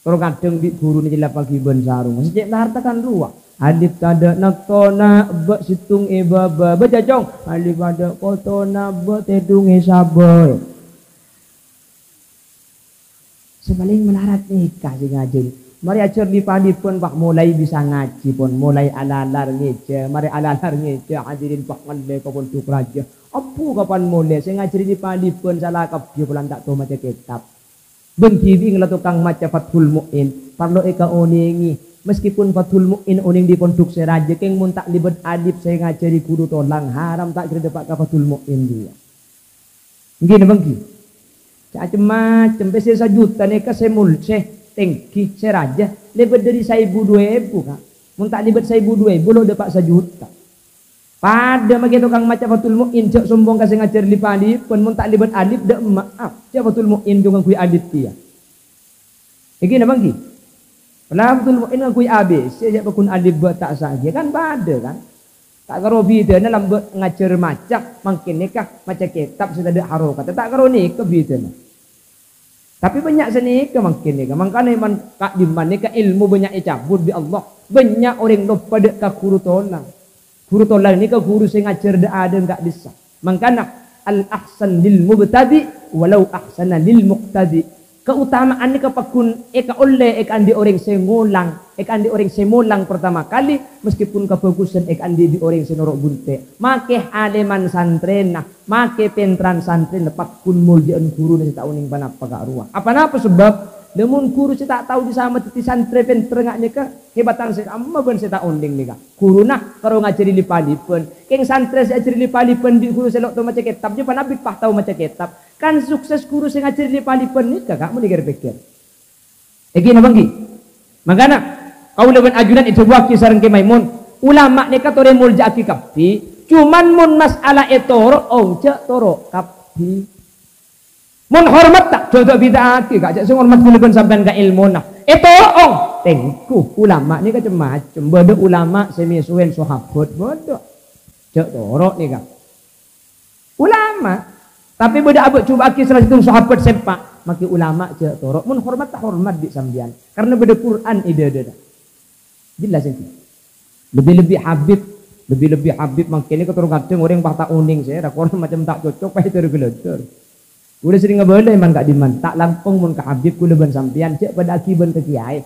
Terro kadhâng bi' guruna nyellapaghi bân sarong. Sè cè' larta kan rowa. Alif tadâ' nèko na' bâ' sèttong è bâbâ. Bâca, Cong. Alif tadâ' koto na' bâ' tèdung è sabâ. Sè palèng malarat nèka sè ngajhâri. Marè ajhâr li-palibân, pas molaè bisa ngajhi, pon. Molaè alalar ngèjhâ, marè alalar ngèjhâ, hadirin, pas ngallè ka pondhuk rajâ. Abbhu kapan molè, sè ngajhâri li-palibân sala kabbhi polana ta' tao maca kètab. Bân dhibi' ngala tokang maca Fathul Mu'in, parlo èkaonèngè. Meskipun Fathul Mu'in onèng è pondhuk sè rajâ, kèng mon ta' lèbât alif sè ngajhâri guru tolang, haram ta' kèra dâpa' ka Fathul Mu'in jiyâ. Ènggi napa ènggi? Cem-macem, pèssè sajuta nèka sè mul-, sè tèngghi, sè rajâ, lèbât dâri saèbu duwâ èbu, Ka'. Mon ta' lèbât saèbu duwâ èbu, lo' dâpa' sajuta. Padâ makè tokang maca Fathul Mu'in, jhâ' sombong ka sè ngajhâr li-palibân, mon ta' lèbât alif, dâ' emma', jhâ' Fathul Mu'in jhâ' ngangghuy alif kèya. Ènggi napa ènggi? Lafzul mu'in ngangghuy A B C, jhâ' paggun alif bâ' ta' saè, kan padâ, kan? Ta' karo bidhâna lambâ' ngajhâr maca, mangkèn nèka maca kètab sè tadâ' harokadhâ, ta' karo nèka bidhâna. Tapè bânnya' sè nèka mangkèn nèka, mangkana man-, ka'dimman nèka èlmo bânnya' ècabut bi' Allah, bânnya' orèng loppa dâ' ka ghuru tolang. Ghuru tolang nèka ghuru sè ngajhâr dâ'-adâ' ta' bisa. Mangkana, al-ahsan lil mubtadi' walau ahsana lil muqtadi'. Kaotama'an nèka paggun èkaollè èkaandi' orèng sè ngolang, èkaandi' orèng sè molang partama kalè, meskipun kabhâghusân èkaandi' bi' orèng sè noro' bunte'. Makè alèman santrèna, makè pènterran santrèna, paggun molja'an ghuruna sè ta' onèng pa-napa ka'rowa. Pa-napa sabâb? Lamon ghuru sè ta' tao dhisama dhâddhi santrè pènter nga' nèka, hèbatan sè kamma bân sè ta' onèng nèka. Ghuruna karo ngajhâri li-palibân. Kèng santrè sè ajhâri li-palibân bi' ghuru sè lo' tao maca kètab, jhâ' panabit pas tao maca kètab. Kan sukses ghuru sè ngajhâri li-palibân nèka, Ka', mon èkèr-pèkkèr. Ènggi napa ènggi? Mangkana, kaulâ bân ajunan èdhâbuwâghi sareng Kè Maimun, Ulama nèka torè molja'aghi kabbhi, cuman mon mas'ala ètoro', oh, jhâ' toro' kabbhi. Mon hormat ta', jhâ' ta' bidhâ'aghi, ka', jhâ' sè ngormat kaulâ bân sampèyan ka èlmona. Ètoro', oh, tèngghu. Ulama nèka cem-macem. Bâdâ ulama sè mèsowèn sahabat, bâdâ. Jhâ' toro' nèka. Ulama. Tapè bâdâ abâ' jhubâ'aghi sala sèttong sahabat sè empa', makè ulama jhâ' toro'. Mon hormat ta' hormat bi' sampèyan. Karna bâdâ Qur'an è dâdâna. Jelas, ènggi? Lebbi-lebbi Habib, lebbi-lebbi Habib mangkèn nèka terro kadhâng orèng pas ta' onèng sè, ra-, korang macem ta' cocok, pas èdhâr-ghâlâdhâr. Kaulâ serrèng abâlâ èman ka'dimman, ta' langkong mon ka Habib kaulâ bân sampèyan, jhâ' padâ'aghi bân ka kèyaè.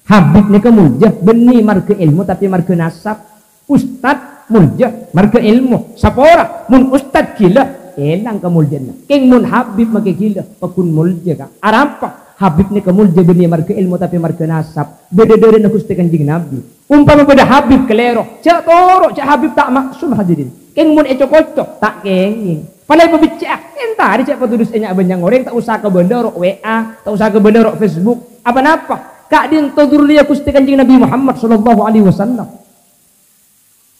Habib nèka molja, bânnè marghâ èlmo, tapè marghâ nasab. Ustad molja, marghâ èlmo. Sapora, mon ustad ghilâ, èlang kamoljâ'ânna. Kèng mon Habib makè ghilâ, paggun molja, ka'. Arapa? Habib nèka molja bânnè marghâ èlmo, tapè marghâ nasab. Bidadârâna Ghustè Kanjeng Nabbhi. Ompama bâdâ Habib kalèro, jhâ' toro', jhâ' Habib ta' maksum, hadirin. Kèng mon èco-koco, ta' kèngèng. Palèng pabeccè'a, èntarè jhâ' patodus è nya'-bânnya' orèng, ta' osa kabâlâ ro' W A, ta' osa kabâlâ ro' Facebook, apa-napa. Ka'dinto durriyah Ghustè Kanjeng Nabbhi Muhammad sallallahu alaihi wasallam.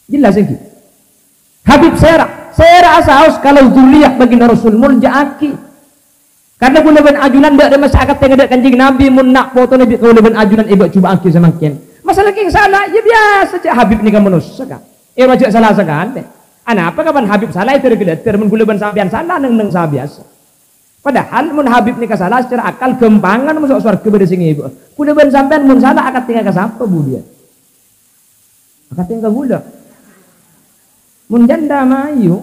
Jelas, ènggi? Habib sèra, sèra asaos kalau durriyah baginda Rasul molja'aghi. Karna kaulâ bân ajunan dâ' remma sè akatènga dâ' Kanjeng Nabbhi, mon na' potona bi' kaulâ bân ajunan èbâ'-jhubâ'aghi samangkèn. Masalah kèng sala, ya biyasa, jhâ' Habib nèka manossa, ka'. Èro jhâ' sala sakalè. Anapa kapan Habib sala èdhâr-ghâlâdhâr, mon kaulâ bân sampèyan sala neng-enneng sa biyasa. Padahal mon Habib nèka sala secara akal ghâmpangan maso' sowarghâ bâdâ sè ngèbâ'â. Kaulâ bân sampèyan mon sala akatènga ka sapa budiyân? Akatènga ka kaulâ. Mon jhândhâ mayu.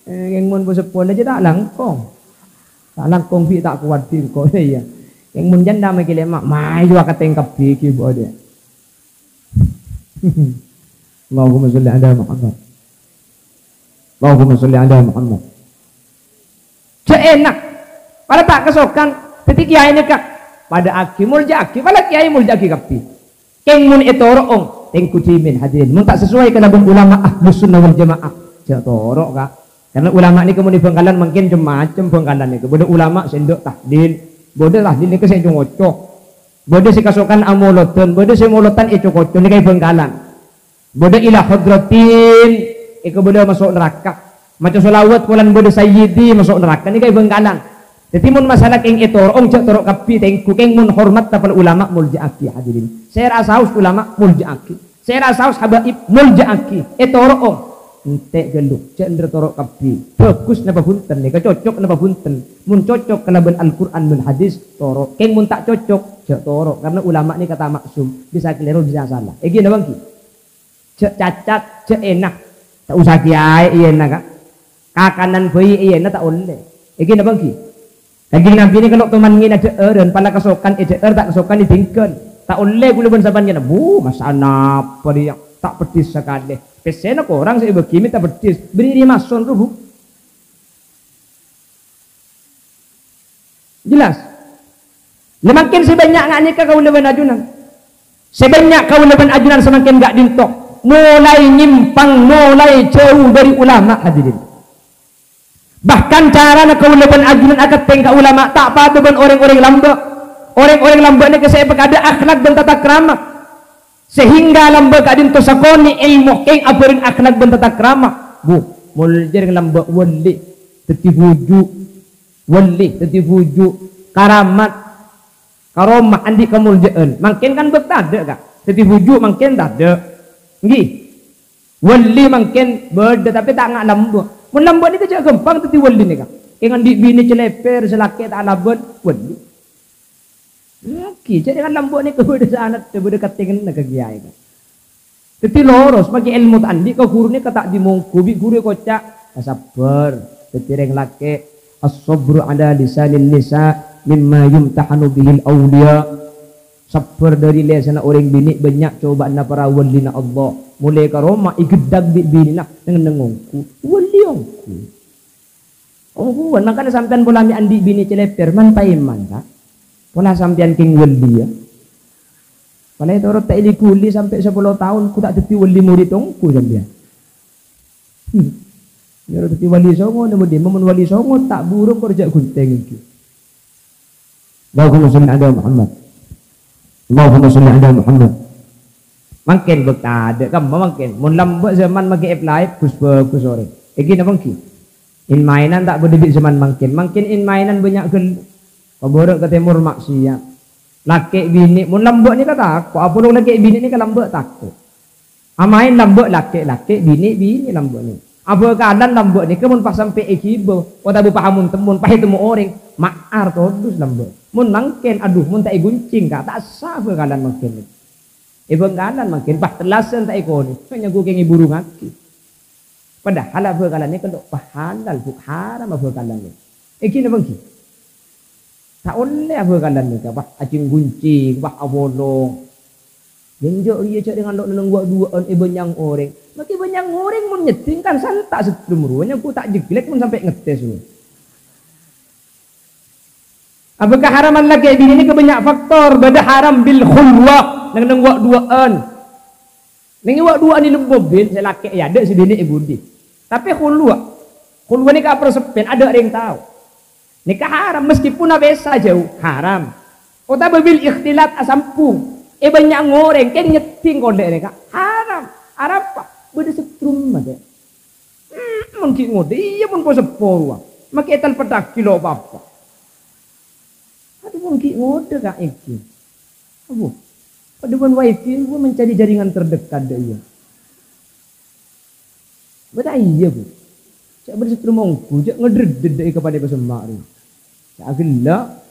Eh, kèng mon bu-, seppo jhâ' ta' langkong. Ta' langkong bi' ta' kowat bi' engko', iyâ. Kèng mon jhândhâ makè lèma', mayu akatènga kabbhi ghi' bu-, dâ'. Allahumma sholli ala Muhammad. Allahumma sholli ala Muhammad. Jhâ' èna. Padâ ta' kasokan. Dhâddhi kèyaè nèka padâ'aghi, molja'aghi, padâ kèyaè molja'aghi kabbhi. Kèng mon ètoro'ong, tèngghu dhimèn, hadirin. Mon ta' sesuai kalabân ulama Ahlus Sunnah wal Jamaah, jhâ' toro', ka'. Karna ulama nèka mon è Bhângkalan mangkèn cem-macem Bhângkalan nèka. Bâdâ ulama sè endâ' tahlil, bâdâ tahlil nèka sè co-ngoco. Bâdâ sè kasokan amolodhân, bâdâ sè molodhân èco-koco, nèka è Bhângkalan. Bâdâ ila hadratin, èkabâlâ maso' naraka. Maca sholawat polana bâdâ sayyidi maso' naraka, nèka è Bhângkalan. Dhâddhi mon masalah kèng ètoro'ong jhâ' toro' kabbhi, tèngghu kèng mon hormat tapal ulama molja'aghi, hadirin. Sèra saos ulama molja'aghi. Sèra saos habaib molja'aghi. Ètoro'ong. Entè' ghâllu, jhâ' endher toro' kabbhi. Bhâghus napa bhunten nèka, cocok napa bhunten. Mon cocok kalabân Al-Qur'an bân hadis, toro'. Kèng mon ta' cocok, jhâ' toro'. Karna ulama nèka ta' maksum. Bisa kalèro, bisa sala. Ènggi napa ènggi? Jhâ' cacat, jhâ' èna. Ta' osa kèyaè iyâna, ka'. Kakanan bhâi iyâna ta' ollè. Ènggi napa ènggi? Kanjeng Nabbhi nèka lo' toman ngèna dhâ'ârân, pala kasokan èdhâ'âr, ta' kasokan èdingghâl. Ta' ollè kaulâ bân sampèyan kèna, bu, masa napa rèya? Ta' peddhis sakalè. Pèssèna korang sè èbâghi mè' ta' peddhis. Bâri' rèya mason, ro, bu. Jelas? Lah mangkèn sè bânnya' nga' nèka kaulâ bân ajunan. Sè bânnya' kaulâ bân ajunan samangkèn ka'dinto. Molaè nyèmpang, molaè jhâu dâri ulama, hadirin. Bahkan carana kaulâ bân ajunan akatèng ka ulama ta' padâ bân orèng-orèng lambâ'. Orèng-orèng lambâ' nèka sè èpakadâ akhlak bân tata krama. Sehingga lambâ' ka'dinto sakonè' èlmo kèng abhâreng akhlak bân tata krama. Bu, moljâ rèng lambâ' wali, dhâddhi bhuju'. Wali, dhâddhi bhuju'. Karamat. Karomah, andi' kamoljâ'ân. Mangkèn kan bâk tadâ', ka'. Dhâddhi bhuju' mangkèn tadâ'. Ènggi. Wali mangkèn bâdâ, tapè ta' nga' lambâ'. Mon lambâ' nèka jhâ' ghâmpang dhâddhi wali nèka. Kèng andi' binè calèpèr, sè lakè' ta' alabân, wali. Ènggi, jhâ' kan lambâ' nèka bâdâ sanadda, bâdâ katèngnganna ka kèyaè, ka'. Dhâddhi loros, makè èlmo ta' andi', ka ghuru nèka ta' dimonggu, bi' ghuru èkoca', "Sabbhâr, dhâddhi rèng lakè', as-sabru ala lisanin nisa mimma yumtahanu bihil awliya." Sabbhâr dâri lèsanna orèng binè' bânnya' cobâ'ânna para walina Allah. Molaè ka roma ègheddhâk bi' binèna, neng-enneng ongghu. Wali ongghu. Ongghuwân, mangkana sampèyan pola mè' andi' binè calèpèr, man-paèman, ka'. Pola sampèyan kèng wali, ya. Pola ètoro' ta' èli-ghuli sampè' sapolo taon, ghu ta' dhâddhi wali murid ongghu sampèyan. Hmm. Nyoro dhâddhi wali songo, nèmo dhimma mon wali songo, ta' burung kor jhâ' ghunthèng ènggi. Allahumma sholli ala Muhammad. Allahumma sholli ala Muhammad. Mangkèn bâk tadâ', kemma mangkèn. Mon lambâ' zaman makè èp-laèp, ghus-bhâghus orèng. Èngghi napa èngghi? In-mainan ta' bâdâ bi' zaman mangkèn. Mangkèn in-mainan bânnya' ghâllu. Kobârâ' ka tèmor maksiat. Lakè' binè', mon lambâ' nèka tako', apolong lakè' binè' nèka lambâ' tako'. Amaèn lambâ' lakè', lakè' binè', binè' lambâ' nèka. Abhâkalan lambâ' nèka mon pas sampè' èghibâ, otabâ pas amontem, mon pas ètemmo orèng, ma'ar todus lambâ'. Mon mangkèn, adhu, mon ta' èghuncèng, Ka', ta' essa abhâkalan mangkèn nèka. È bhângkalan mangkèn, pas tellasan ta' èkonè, nyangghu kèng èburungngaghi. Padahal abhâkalan nèka lo' pahalal, bu, haram abhâkalan nèka. Èngghi napa èngghi? Ta' ollè abhâkalan nèka, pas ajhing-ghunjhing, pas apolong. Jhânjhâ' rèya jhâ' dengan lo' neng wa'-duwa'an è bânnya'na orèng. Makè bânnya'na orèng mon nyeddhing kan santa' setrum rowa, nyangghu ta' jeglek mon sampè' ngetes rowa. Abâ kaharaman lakè' binè' nèka bânnya' faktor, bâdâ haram bil khulwah, neng-neng wa'-duwa'an. Neng wa'-duwa'an è dâlem mobil, sè lakè' è adâ', sè binè' è budi. Tapè khulwa', khulwa' nèka aperseppen, adâ' rèng tao. Nèka haram, meskipun apèsa jhâu, haram. Otabâ bil ikhtilat asampung, è bânnya'na orèng, kèng nyeddhing kolè' nèka, haram. Arapa? Bâdâ setrum, makè. Hmm, mon ghi' ngodâ, iyâ mon po-seppo rowa. Makè ètalpettaghi lo' pa-apa. Adhu, mon ghi' ngodâ ka' èngghi. Adhu, padâ bân wifi rowa mencari jaringan terdekat dâ' iyâ. Bâ ta' iyâ, Bu. Jhâ' bâdâ setrum ongghu, jhâ' ngèddhâddhâ è kapanè pasemma' rowa. Jhâ' aghellâ'.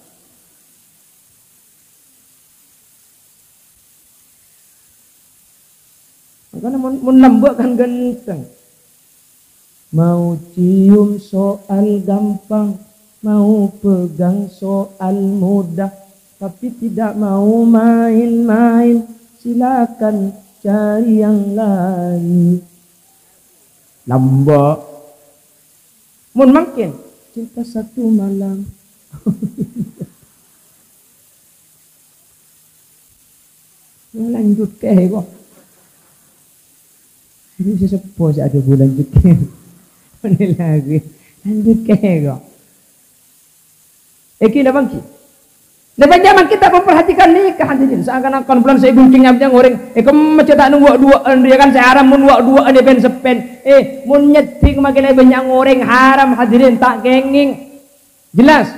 Mangkana mon, mon lambâ' kan ghântheng. Mau cium soal gampang, mau pegang soal mudah, tapi tidak mau main-main, silakan cari yang lain. Lambâ'. Mon mangkèn, cinta satu malam. Lanjut kèya, kok. Ini sè seppo sè adhu lanjut kèya. Ini lagi. Lanjut kèya, kok. Èngghi napa èngghi? Lah, bânnya' mangkèn ta' memperhatikan nèka, hadirin. Seakan-akan bulân sè èghuncèng nyambi orèng, è kemma jhâ' ta' neng wa'-duwa'an, rèya kan sè haram mon wa'-duwa'an èpen-seppen. Eh, mon nyeddhing makè la è bânnya'na orèng, haram, hadirin, ta' kèngèng. Jelas?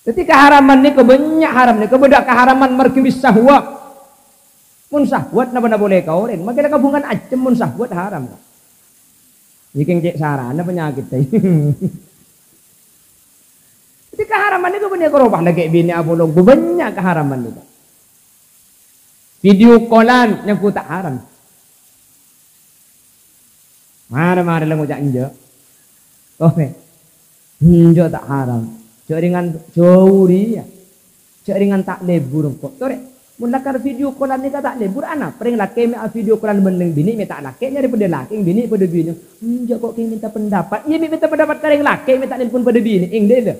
Dhâddhi, kaharaman nèko bânnya' haram nèko, bâdâ kaharaman margi bis syahwat. Mon syahwat napa-napa polè ka orèng, makè la kabhungan ajâm mon syahwat haram. Nèkèng cè' sarana panyakèt, dhâddhi kaharaman nèko bânnya' karo pas lakè' binè' apolong, bânnya' kaharaman nèko. Video callan nyangghu ta' haram. Mara-mara la ngoca' enjâ'. Toh, enjâ' ta' haram. Jhâ' rèngan jhâu rèya. Jhâ' rèngan ta' lebur engko'. Torè, mon lakar video callan nèka ta' lebur, anapa rèng lakè' mè' a-video callan bân rèng binè' mè' ta' lakè', nyarè padâ lakè', binè' padâ binè'. Enjâ' kok kèng mènta pendapat. Iyâ, mè' mènta pendapat ka rèng lakè', mè' ta' nelpon padâ binè'. Èngghi, lho.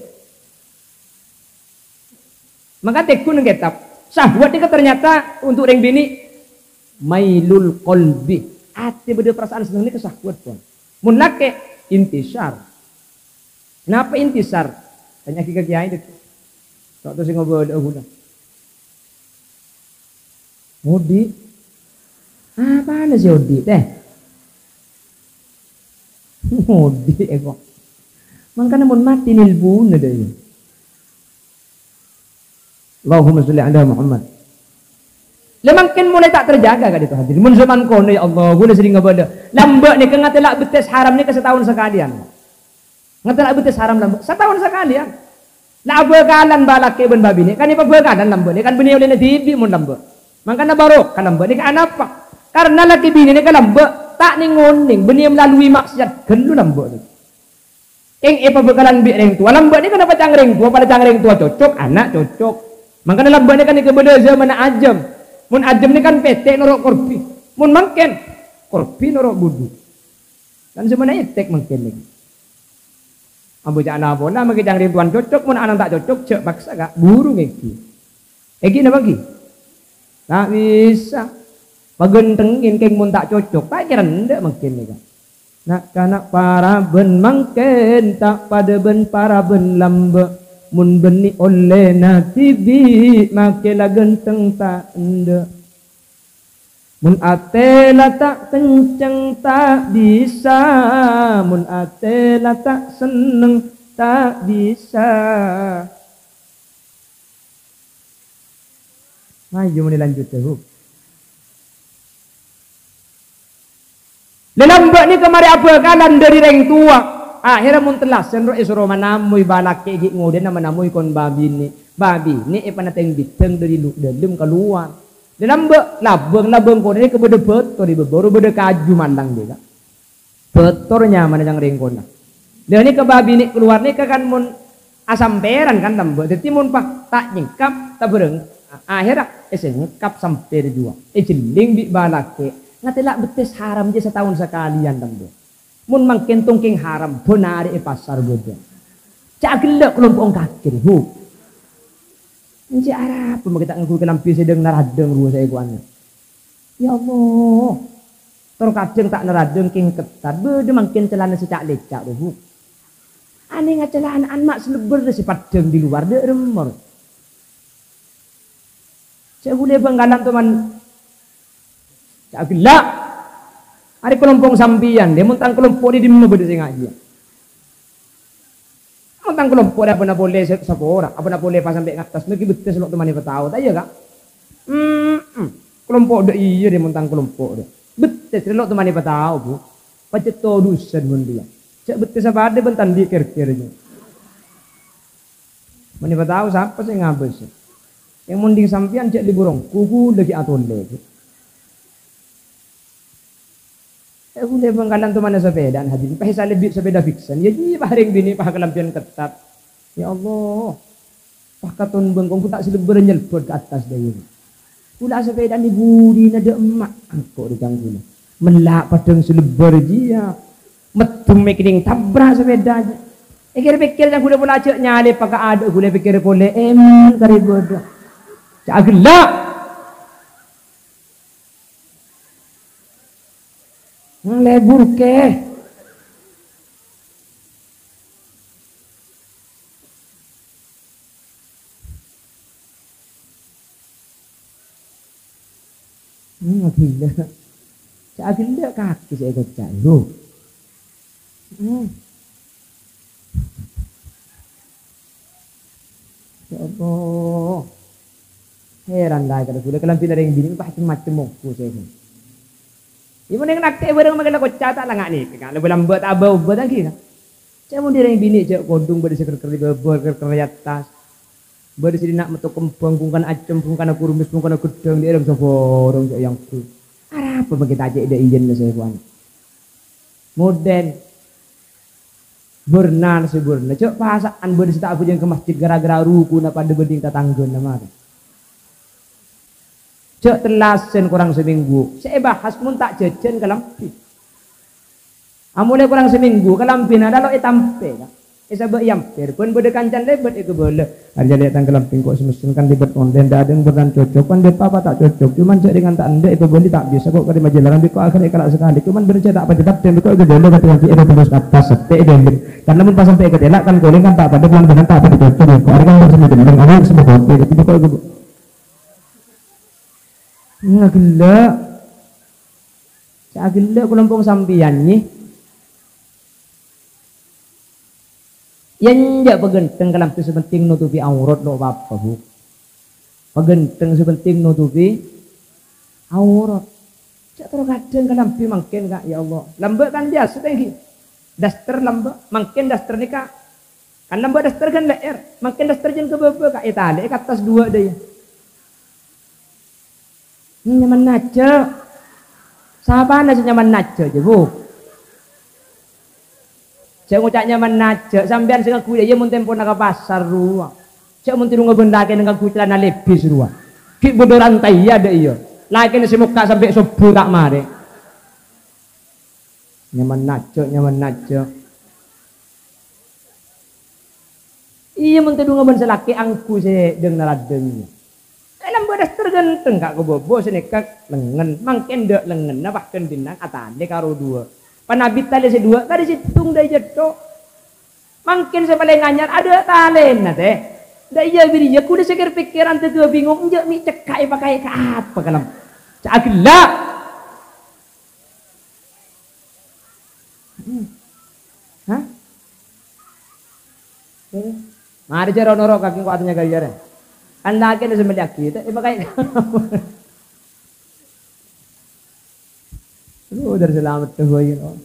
Maka tegghu neng kètab, syahwat nèka ternyata untuk rèng binè' mailul qalbi. Atè bâdâ perasaan senneng nèka syahwat, pon. Mon lakè', intisar. Napa intisar? Tanya'aghi ka kèyaè, dek. Tok to sè ngobâlâ ghulâ. Odi'. Apana sè odi', tèh? Odi', eh, kok. Mangkana mon matè nelponna, dâ' iyâ. Allahumma sholli ala Muhammad. Lah, mangkèn molaè ta' terjaga ka'dinto, hadirin. Mon zaman kono, ya Allah, ghulâ serrèng ngabâlâ. Lambâ' nèka ngatèla' bettès haram nèka sataon sakalèyan. Ngatèla' bettès haram lambâ'. Sataon sakalèyan. Lah, abhâkalan bâ' lakè' bân bâ' binè'. Kan èpabhâkalan lambâ' nèka, kan bânnè ollèna dhibi' mon lambâ'. Mangkana barokah lambâ' nèka anapa? Karna lakè' binè' nèka lambâ' ta' nèng-onèng, bânnè melalui maksiat ghâllu lambâ' nèka. Kèng èpabhâkalan bi' rèng towa. Lambâ' nèka napa ca'na rèng towa, padâ ca'na rèng towa cocok, ana' cocok. Mangkana lambâ' nèka, nèka bâdâ zamanna ajâm. Mon ajâm nèka kan pètè' noro' korbi. Mon mangkèn, korbi noro' budi. Kan zamanna ètèk mangkèn nèka. Ambu ca'na pola, makè ca'na rèng towana cocok, mon ana' ta' cocok, jhâ' paksa, Ka'. Buru ngèngghi. Èngghi napa èngghi? Ta' bisa. Paghânthengngè kèng mon ta' cocok, ta' kèra endâ' mangkèn nèka. Na'-kana' parabân mangkèn ta' padâ bân parabân lambâ'. Mon bânnè ollèna dhibi' makè la ghântheng ta' endâ'. Mon atè la ta' kenceng ta' bisa, mon atè la ta' senneng ta' bisa. Ayo muni lanjut, Bu. Lè lambâ' nèka marè abhâkalan dhâri rèng towa. Akhèrra mon tellasan ro' èsoro manamoy bâlâkè' ghi' ngodâna manamoy kon bâbinè'. Bâbinè' èpanatèng bidâng dhâri lu-, dâlem ka lowar. Lè lambâ', labâng, labâng konè nèka bâdâ bâtor è bâbâ, bâdâ kaju malang dika. Bâtor nyamana cang rèng kona. Lha nèka bâbinè' kalowar nèka kan mon asampèran kan lambâ'. Dhâddhi mon pas ta' nyèngkap, ta' bârâng, akhèrra èsèngkap sampèr jhuwa. Èjhelling bi' bâlâkè'. Ngatèla' bettès haram jiyâ sataon sakalèyan lambâ'. Mon mangkèn tongkèng haram, bân arè è pasar bâdâ. Ca' ghellâ' kalompo' kakè, Bu. Enjâ' arapa ma' ghi' ta' ngangghuy kalambhi sè dhâng-naradhâng rowa saèkowanna. Ya Allah. Tor kadhâng ta' naradhâng kèng ketat, bâdâ mangkèn calana sè ca'-lèca' rowa, Bu. Anènga calana ma' sè lebbhâr sè paddhâng di luar, dâ' remmor. Cè' ghulâ Bhângkalan, toman. Ca' ghellâ'. Arè kalompo' sampèyan, dâ' mon tang kalompo' di dimma bâdâ sè ngajhi. Mon tang kalompo' dâ' abâ'na polè sè sapora, abâ'na polè pas sampè' ngattas, mèghi bettès lo' toman èpatao, ta' iyâ, Ka'? Mm-mm. Kalompo' dâ' iyâ dâ' mon tang kalompo' dâ'. Bettès lo' toman èpatao, Bu. Pajhât todusân mon diyâ. Cè' bettès apa adâ' bân tandhi' kèr-kèr jiyâ. Mon èpatao sapa sè ngabâs? Yang mending sampèyan jhâ' libur ongghu, ghulâ ghi' atolè. È, ghulâ Bhângkalan tomanna sapèdaan, hadirin. Pas èsalèbbi sapèda biksan. Ya, jiyâ, pas rèng binè', pas kalambhiyân ketat. Ya Allah. Pas katon bengkong, ku ta' sè lebbhâr nyelbhât ka attas dâjâ. Ghulâ sapèdaan è budina dâ' emma'. Angko' rè cang ghulâ. Mella' paddhâng sè lebbhâr jiyâ. Meddhum mèkènèng tabrak sapèda jiyâ. Èkèr-pèkèr cang ghulâ pola jhâ' nyalèpa ka adâ' ghulâ pèkèr polè. Èman karè bâdâ. Ca' ghellâ'. Ngalebur kè. Hmm, ghellâ'. Ca' ghellâ' kakè sè èkoca', lho. Hmm. Ya Allah. Heran la, kala ghulâ kalambhina rèng binè' pas cem-macem ongghu sè. Iyâ, mon nèng nakkè' bârâng mangkèn la koca' ta' la nga' nèka, Ka'. La bâlâmbâ' ta' bâ-obâ ta' ghi, Ka'. Cè' mon dâ' rèng binè' jhâ' kodhung bâdâ sè kèr-kèr è bâbâ, kèr-kèr è attas. Bâdâ sè dinna' metto kembhâng, bungkana acem, bungkana kurmis, bungkana ghedhâng, dâ' èrèng sabhârâng jhâ' èangghuy. Arapa mangkèn ta' cè' dâ' iyâ sè èkowan? Modern. Bârnana sè bârna. Jhâ' pasa'an bâdâ sè ta' abhâjâng ka masjid ghârâ-ghârâ rukuna padâ bhânding tatangghâna marè. Jhâ' tellasan korang samènggu. Sè èbahas mon ta' jhâjhân kalambhi. Amolè korang samènggu, kalambhina la lo' ètampè, Ka'. Èsabâ' è ampèr, bân bâdâ kancana lèbât èkabâlâ. Arèya lè' tang kalambhi engko' sè messen kan lèbât online, dâ' adâ' bârnana cocok, kan dâpa' apa ta' cocok, cuman jhâ' rèng ta' endâ' èkabâli ta' bisa kok, karè majâ larang bi' kok akhèr èkala' sakalè, cuman bârna jhâ' ta' padâ-padâ bi' kok èkabâlâ, kadhi-kadhi èkabâlâ ka attas, sèttè' èdhâlem. Karna mon pas sampè' ka tèla' kan kolèng kan ta' padâ, bân bârnana ta' padâ cocok, engko' arèya kan bârna sè mèjelleng, arèya sè mèjelleng, kadhi kok èkabâ-, Ngagellâ'. Sè agellâ' kalompo' sampèyan, nyè. Yâ enjâ' paghânteng kalambhi sè pentèng notobhi aurat lo' pa-apa, Bu. Paghânteng sè pentèng notobhi aurat. Jhâ' terro kadhâng kalambhi mangkèn, Ka', ya Allah. Lambâ' kan biyasa tèngghi. Daster lambâ', mangkèn daster nèka. Kan lambâ' daster ghân lè'èr, mangkèn daster jân ka bâbâ, Ka', ètalè'è ka attas duwâ' dâ' iyâ. Nyaman najjhâ'. Sapana sè nyaman najjhâ', jâ, Bu? Jhâ' ngoca' nyaman najjhâ', sampèyan sè ngangghuy iyâ mon tempona ka pasar rowa. Jhâ' mon tèdungnga bân lakèna ngangghuy calana levis rowa. Ghi' bâdâ rantèya dâ' iyâ. Lakèna sè mokka' sampè' sobbhu ta' marè. Nyaman najjhâ', nyaman najjhâ'. Iyâ, mon tèdungnga bân salakè' angghuy sè dhâng-naradhâng. È, lambâ' daster ghânteng, Ka', ka bâbâ sè nèka lengngen, mangkèn dâ' lengngenna bhâkal bhinnang atalè karo duwâ'. Panabit talè sè duwâ', kadhi sèttong dâ' iyâ tho. Mangkèn sè palèng anyar, adâ' talèna, tè. Dâ' iyâ bâriyâ, kulâ sè kèr-pèkkèran dâddhi bhingong, enjâ' mè' cekka' èpakaè ka apa, kalem. Ca' ghellâ'. Marè jârèya noro' kakè kowatnya kali jârèya. Kan lakèna sè mellèyaghi, ta' èpakaè. Aduh, dâri salamet tuh, boy, you know.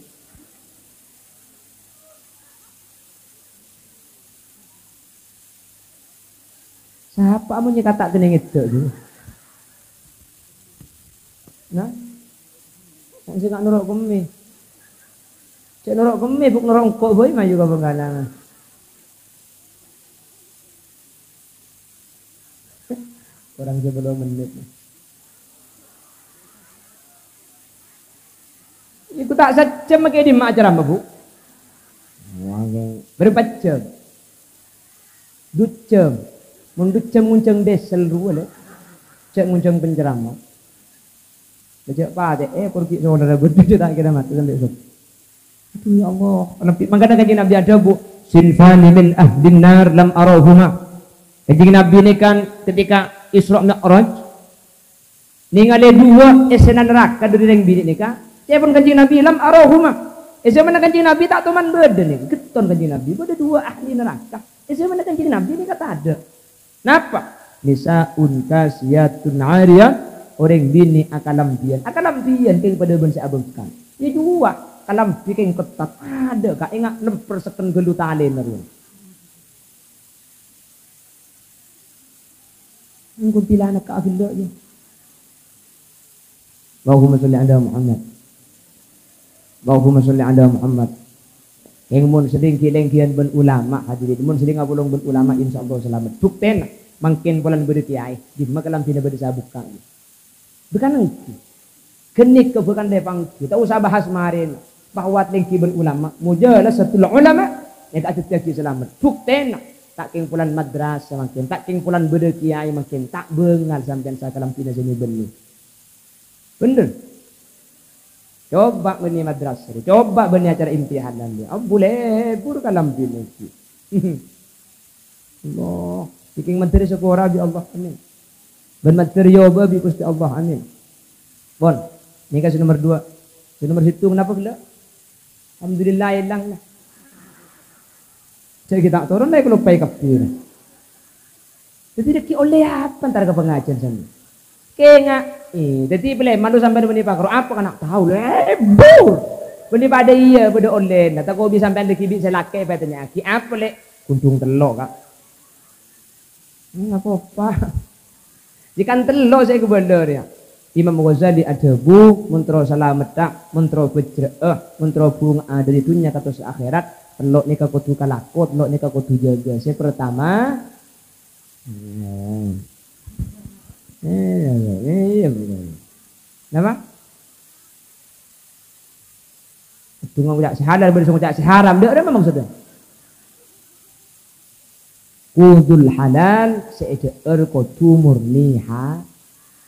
Sapa mon nyèkata' kennèng èdâ', gitu? Nah, sè noro' kemmè. Cè' noro' kemmè, bu' noro' engko', boy, maju ka Bengkalangan. Kurang sepuluh menit. Iku ta' sajjhâm makè dimma acara, Bu? Berapa jam? Du jam. Mon du jam ngonjhâng diesel rowa, lè. Cè' ngonjhâng penceramah. Cè' patè, eh, pergi saudara berdua tak kira mati sampai subuh. Aduh, ya Allah. Nabi, mangkana Kanjeng Nabi adhâbu, "Sinfani min ahlin nar lam arahuma." Kanjeng Nabi nèka ketika Isra Mi'raj, nèngalè duwâ' essèna naraka dâri rèng binè' nèka. Ca'èpon Kanjeng Nabi, "Lam arahuma." È zâmanna Kanjeng Nabi ta' toman bâdâ nèka. Ghetton Kanjeng Nabi, bâdâ duwâ' ahli naraka. È zâmanna Kanjeng Nabi nèka tadâ'. Napa? "Nisa'un kasiyatun 'ariyat," orèng binè' akalambhiyân. Akalambhiyân kèng padâ bân sè abângkang. Yâ jhuwa, kalambhi kèng ketat. Adâ', Ka', enga' lemper sekken ghâllu talèna rowa. Engko' bilâna ka' ghellâ', yâ. Allahumma sholli ala Muhammad. Allahumma sholli ala Muhammad. Kèng mon sè lèngghi-lèngghiân bân ulama, hadirin, mon sè lèngghi apolong bân ulama, insyaallah salamet. Buktèna, mangkèn polana bâdâ kèyaè, dimma kalambhina bâdâ sè abukka'. Bhâkal èngghi. Ghânèka bhâkal èpangghi. Ta' osa bahas marèna. Bahwa lèngghi bân ulama, mujalasatul ulama, nèka adhâddhiyâghi salamet. Buktèna, ta' kèng polana madrasah mangkèn, ta' kèng polana bâdâ kèyaè mangkèn, ta' bângal sampèyan sakalambhina sè nè-bânnè. Bhender. Coba bânnè madrasah, coba bânnè acara imtihanan, ya. Ampon lebur kalambhina ghi. Allah, bhâkal mandhâr èsapora bi' Allah, amin. Bân mandhâr èobâ bi' Ghustè Allah, amin. Pon, nèka sè nomer duwâ'. Sè nomer sèttong napa ghellâ'? Alhamdulillah, èlang, la. Jhâ' ghi' ta' toron, la, èkaloppaè kabbhi, la. Dhâddhi, dhâggi' ollè apa entar ka pangajiân sami? Kènga', eh, dhâddhi bâlâi malu sampèyan bânnè pakaro, apa kana' tao, lebur. Bânnè padâ iyâ, bâdâ ollèna, tako' bi' sampèyan dhâggi' bi' sè lakè' èpatanya'aghi, apa, Lè'? Ghundhung tello', Ka'. Hmm, apa-apa. Jhâ' kan tello' sè èkabâlâ rèya. Imam Ghazali adhâbu, mon terro salametta, mon terro bhâjrâ'â, mon terro bhunga'a dhâri dhunnya kantos akhèrat, tello' nèka kodhu kalako, tello' nèka kodhu jâgâ. Sè partama, Iya. Iya, iya, iya, betul. Napa? Dungo ca'na sè halal, bâdâ sè ngoca' sè haram. Dâ' remma maksodda. Kudul halal, sè èdhâ'âr kodhu murni ha-,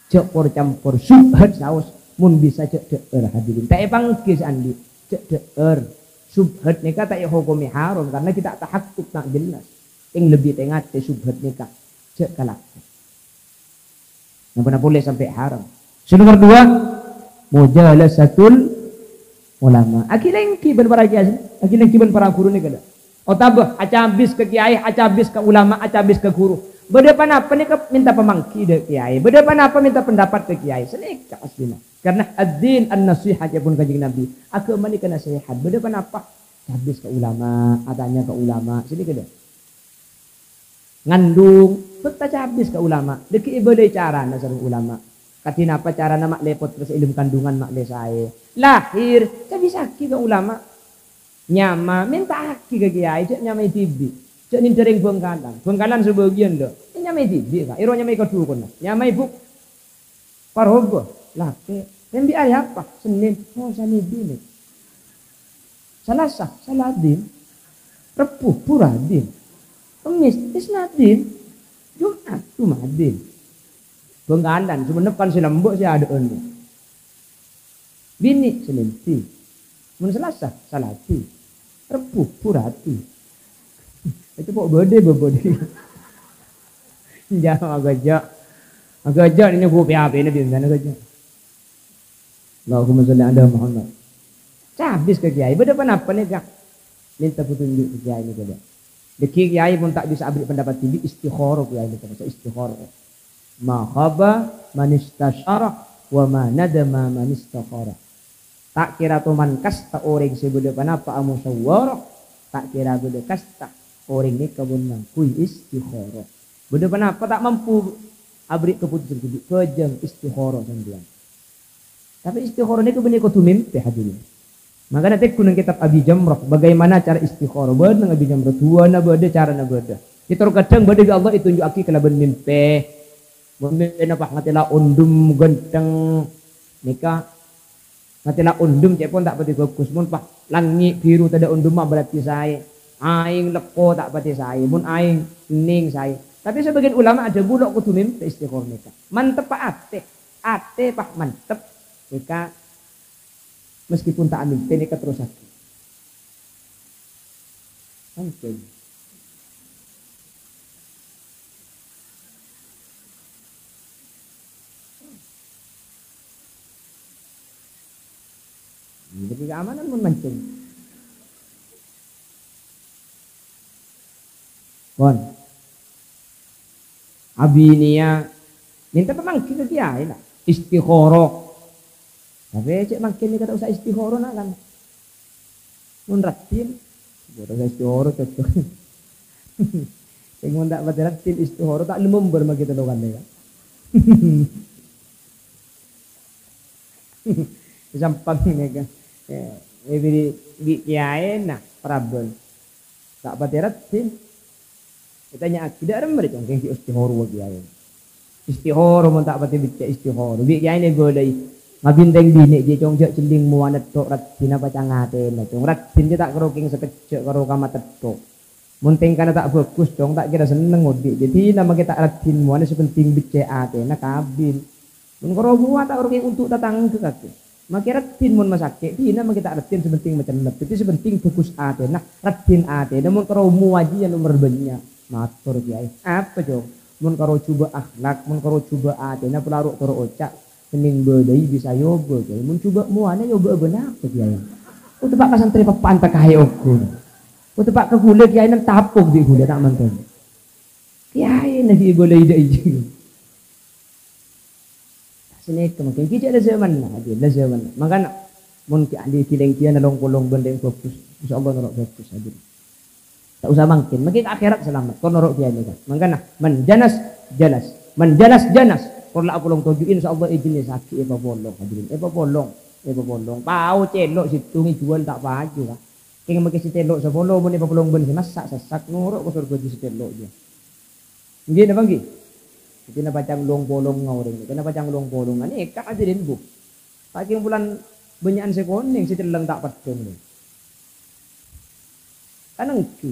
jhâ' por-campor, subhat saos. Mon bisa jhâ' dhâ'âr, hadirin. Ta' èpangghi sè andi', jhâ' dhâ'âr. Subhat nèka ta' èhokome haram, karena ghi' ta' tahakkuk, ta' jelas. Sè lebbi tè-ngatè subhat nèka jhâ' kalako. Napa-napa polè sampè' haram. Sè nomer duwâ', mujalasatul ulama. Aghi-lènggi bân para kèyaè, aghi-lènggi bân para ghuru nèka, la. Otabâ acabis ka kèyaè, acabis ka ulama, acabis ka ghuru. Bâdâ pa-napa nèka mènta pamangghi dâ' kèyaè. Bâdâ pa-napa mènta pendapat ka kèyaè. Sanèka aslina. Karena ad-din an-nasihah, ca'èpon Kanjeng Nabi. Aghâma nèka nasèhat. Bâdâ pa-napa? Cabis ka ulama, atanya ka ulama. Sanèka, la. Ngandung, bâkta cabis ka ulama, dhâggi' èbâlâi carana sareng ulama. Kadhi napa carana ma'lè pottra sè è dâlem kandungan ma'lè saè. Lahir, cabisaghi ka ulama. Nyama, mènta'aghi ka kèyaè, jhâ' nyamaè dhibi'. Jhâ' nèndhâ rèng Bhângkalan. Bhângkalan sabâgiyân, lho. Nyamaè dhibi', Ka'. Èro nyamaè ka dhukonna. Nyamaè, Bu'. Paroba, lakè'. Rembi' arè apa? Sennèn. Oh, Sanèdin. Salasa, Saladin. Rebbhu, Buradin. Kemmès, Isnadin. Jum'at, Jumadin. Bhângkalan, Songennep kan sè lembâ' sè adâ'ân. Binè', Sanèdin. Mon Salasa, Saladin. Rebbhu, Buradin. Èco' po' bâdâ, bâbâdâ. Jâ', agâjâ'. Agâjâ' nènè bu P-apèna bhintana agâjâ'. Allahumma sholli ala Muhammad. Cabis ka kèyaè. Bâdâ pa-napa nèka? Mènta petunjuk ka kèyaè nèka, Dâ'. Dhâggi' kèyaè mon ta' bisa aberri' pendapat dhibi', istikharah kèyaè nèka, maca istikharah. "Ma khaba man istasyara wa ma nadama man istakhara." Ta' kèra toman kasta orèng sè bâdâ panapa'a musyawarah, ta' kèra bâdâ kasta orèng nèka mon ngangghuy istikharah. Bâdâ panapa ta' mampu aberri' kaputusan dhibi', bhâjâng istikharah sampèyan. Tapè istikharah nèko bânnè kodhu mèmpè, hadirin. Mangkana tèngghu neng kètab Abi Jamrah, bagaimana cara istikharah. Bâdâ neng Abi Jamrah, duwâna bâdâ, carana bâdâ. Ètor kadhâng bâdâ bi' Allah ètunju'aghi kalabân mèmpè. Mon mèmpèna pas ngatèla ondhem ghântheng, nèka ngatèla ondhem cè' pon ta' patè bhâghus. Mon pas langngè' bhiru tadâ' ondhemma berarti saè. Aèng lekko ta' patè saè. Mon aèng nèng saè. Tapè sabâgiyân ulama adhâbu lo' kodhu mèmpè istikharah nèka. Mantep atè. Atè pas mantep, nèka meskipun ta' amèmpè nèka terrossaghi. Mangkèn. Jadi keamanan pun mancèn. Pon. Abinèya mènta pamangghi ka kèyaè, la. Istikharah. Tapè cè' mangkèn nèka ta' osa istikharah, na', kan. Mon raddhin, ta' osa istikharah, cocok. Sè mon ta' patè raddhin istikharah, ta' lem ombâr maghi tello kalè, kan. Sampang nèka. Eh, eh, bi', bi' kèyaèna parabân. Ta' patè raddhin. Ètanya'aghi, "Dâ' remma rè congkèng ghi' istikharah kèyaè?" Istikharah mon ta' patè beccè' istikharah. Bi' kèyaèna èbâlâi. Ngabintèng binè' jiyâ, "Cong, jhâ' cellèng mowana tho', raddhinna pacang atèna, Cong. Raddhin jiyâ ta' karo kèng sakejjhâ' karo kama tètto'." Mon tèngkana ta' bhâghus, Cong, ta' kèra senneng odi'. Dhâddhi, namaghi ta' raddhin mowana, sè pentèng beccè' atèna, kabin. Mon karo mowa ta' orèng untuk tatangghâ kakè. Makè raddhin mon masakè', dhina makè ta' raddhin, sè pentèng macellep. Dhâddhi sè pentèng bhâghus atèna, raddhin atèna, mon karo mowa jiyâ nomer bânnya'. Mator kèyaè. Apa, Cong? Mon karo jhubâ' akhlak, mon karo jhubâ' atèna, pola ro'-toro' oca', kennèng bâlâi bisa èobâ, kèyaè. Mon jhubâ' mowana èobâ bân apa, kèyaè? Ko teppa' ka santrè peppa'an ta' kaè ongghu. Ko teppa' ka ghulâ kèyaèna tapok bi' ghulâ ta' mantèn. Kèyaèna ghi' èbâlâi dâ' iyâ. Sanèka mangkèn ghi' jhâ' la zamanna, ghi' la zamanna. Mangkana mon ghi' ahli ghi-lènggiyâna long-polong bân rèng bhâghus, insyaallah noro' bhâghus, hadirin. Ta' osa mangkèn, mangkèn ka akhèrat salamet, kor noro' kèyaè nèka. Mangkana, "Man janas, jalas. Man jalas, janas." Kor la apolong toju', insyaallah èjennessaghi èpapolong, hadirin. Èpapolong, èpapolong. Pao cèlo' sèttong èjhuwâl ta' paju, Ka'. Kèng makè sè cèlo' sapolo, mon èpapolong bân sè massa', sassak, noro' ka sowarghâ jiyâ sè cèlo' jiyâ. Èngghi napa èngghi? Dhâddhi napa cang long-polongnga orèng, napa cang long-polongnga. Nèka, hadirin, Bu. Sakèng bulân bânnya'an sè konèng, sè cellèng ta' peddhâng, lho. Kan èngghi.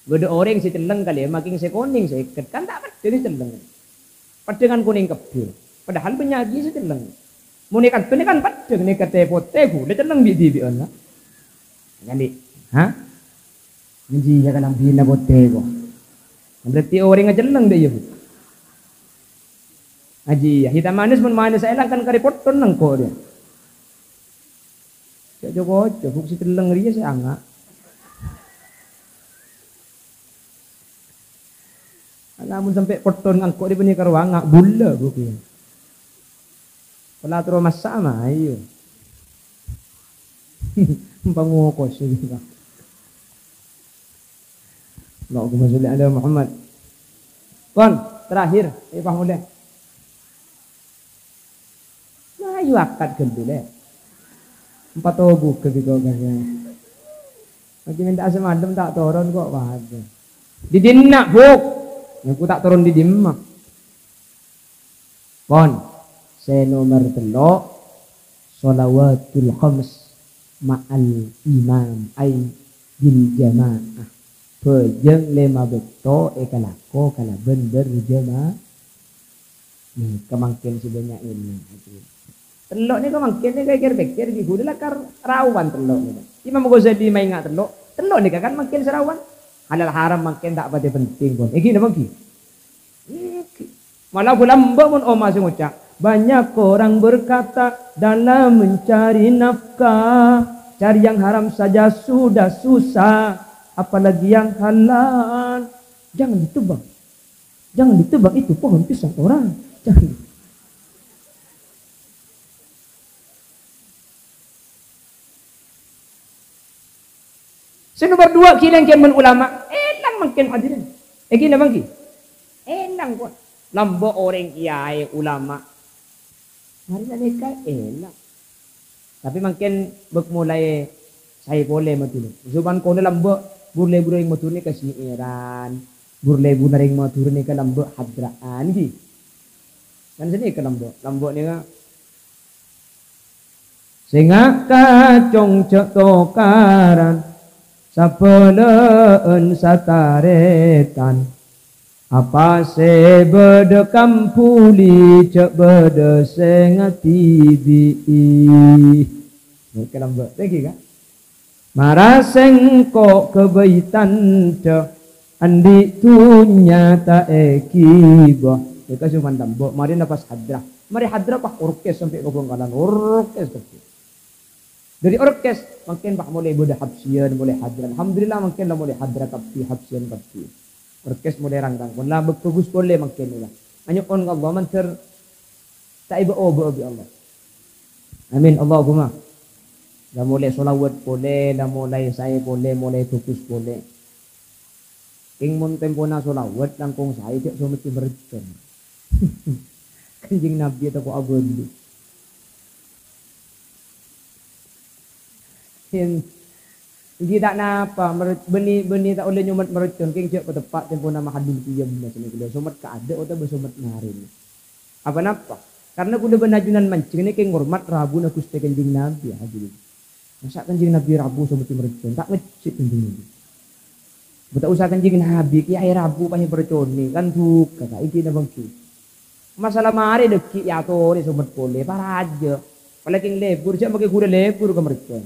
Bâdâ orèng sè cellèng kalèma kèng sè konèng sèket, kan ta' peddhâng sè cellèng. Peddhângan konèng kabbhi. Padahal bânnya' jiyâ sè cellèng. Mon è kantona kan peddhâng, nèka tè potè ghulâ cellèng bi'-dhibi'ân, la. Ngalè. Ha? Jiyâ kalambhina potè, ko'. Berarti orèngnga cellèng dâ' iyâ, Bu. Jiyâ, hitam manis mon manis èlang kan karè potton nengko' dâ'. Cè' co-koco, Bu, sè cellèng rèya sè anga'. Ana' mon sampè' potton ngangko' dhi' panèka rowa nga' bulâ, Bu, kèya. Pola terro massa' ma, ayo. Pangokos, ya, Pak. Allahumma sholli ala Muhammad. Pon, terakhir, eh, Pak Mulya. Nah, ayo akad ghâllu, Lè'. Empat obu ghâllu kok, Kak, ya. Lagi minta samalem ta' toron kok, waduh. Didinna, Bu'. Engko' ta' toron didimma. Pon, sè nomer tello', shalawatul khams ma'al imam, ay bil jamaah. Bhâjâng lèma bâkto èkalako kalabân berjamaah. Nèka mangkèn sè bânnya' èlmo. Tello' nèka mangkèn nèka kèr-pèkkèr ghi' ghulâ lakar rawan tello' nèka. Imam Ghazali maènga' tello'. Tello' nèka kan mangkèn sè rawan. Halal haram mangkèn ta' patè penting, pon. Èngghi napa èngghi? Èngghi. Malah ghulâ mbâ' mon omah sè ngoca', "Banyak orang berkata dalam mencari nafkah, cari yang haram saja sudah susah." Apalagi yang halal. Jangan ditebang. Jangan ditebang itu pohon pisang orang. Jangan. Sè nomer duwâ' ghi' lèngkèn bân ulama, èlang mangkèn hadirin. Èngghi napa èngghi? Èlang kok. Lambâ' orèng kèyaè ulama. Marèna nèka èlang. Tapè mangkèn bâk molaè saè polè Madhurâ. Sopan kono lambâ', bur-lebur orèng Madhurâ nèka syi'ran. Bur-lebur orèng Madhurâ nèka lambâ' hadra'an, ghi. Kan sanèka lambâ'. Lambâ' nèka Sènga' kacong jhâ' tokaran, sabâlâ'ân satarètan. Apa sè bâdâ kambhuli jhâ' bâdâ sè ngadhibi'i. Nèka lambâ', nèka, Ka'. Mara sèngko' ghâbây tandhâ, andi' dhunnya ta' èghibâ. Nèka sè man lambâ', marèna pas hadrah. Marè hadrah, pas orkes sampè' ka Bhângkalan, orkes kabbhi. Dâri orkes, mangkèn pas molaè bâdâ habsiyan, molaè hadrah. Alhamdulillah, mangkèn la molaè hadrah kabbhi, habsiyan kabbhi. Orkes molaè rang-rangkon, la bâ-, bhâghus polè mangkèn la. Anyo'on ka Allah, mandhâr ta' èbâ-obâ'â bi' Allah. Amin, Allahumma. La molaè sholawat polè, la molaè saè polè, molaè bhâghus polè. Kèng mon tempona sholawat langkong saè, jhâ' someddhi merjhân. Kanjeng Nabi tako' abâli. Kèng, ènggi ta' napa, mer-, bânnè, bânnè ta' ollè nyomet merjhân, kèng jhâ' pateppa' tempona mahallul qiyam, maksudnya, somet kaadâ' otabâ somet narèna. Apa napa? Karna kaulâ bân ajunan manjheng nèka ngormat rabuna Ghustè Kanjeng Nabi, hadirin. Masa' Kanjeng Nabi rabu someddhi merjhân, ta' ngejjhit Kanjeng Nabi. Bâ' ta' usa Kanjeng Nabi, kèyaè rabu pas èperconi, kan duka, ta' ènggi napa ènggi. Masalah marè dâggi' èyatorè somet polè, parajâ. Palèng lebur, jhâ' makè ghulâ lebur ka merjhân.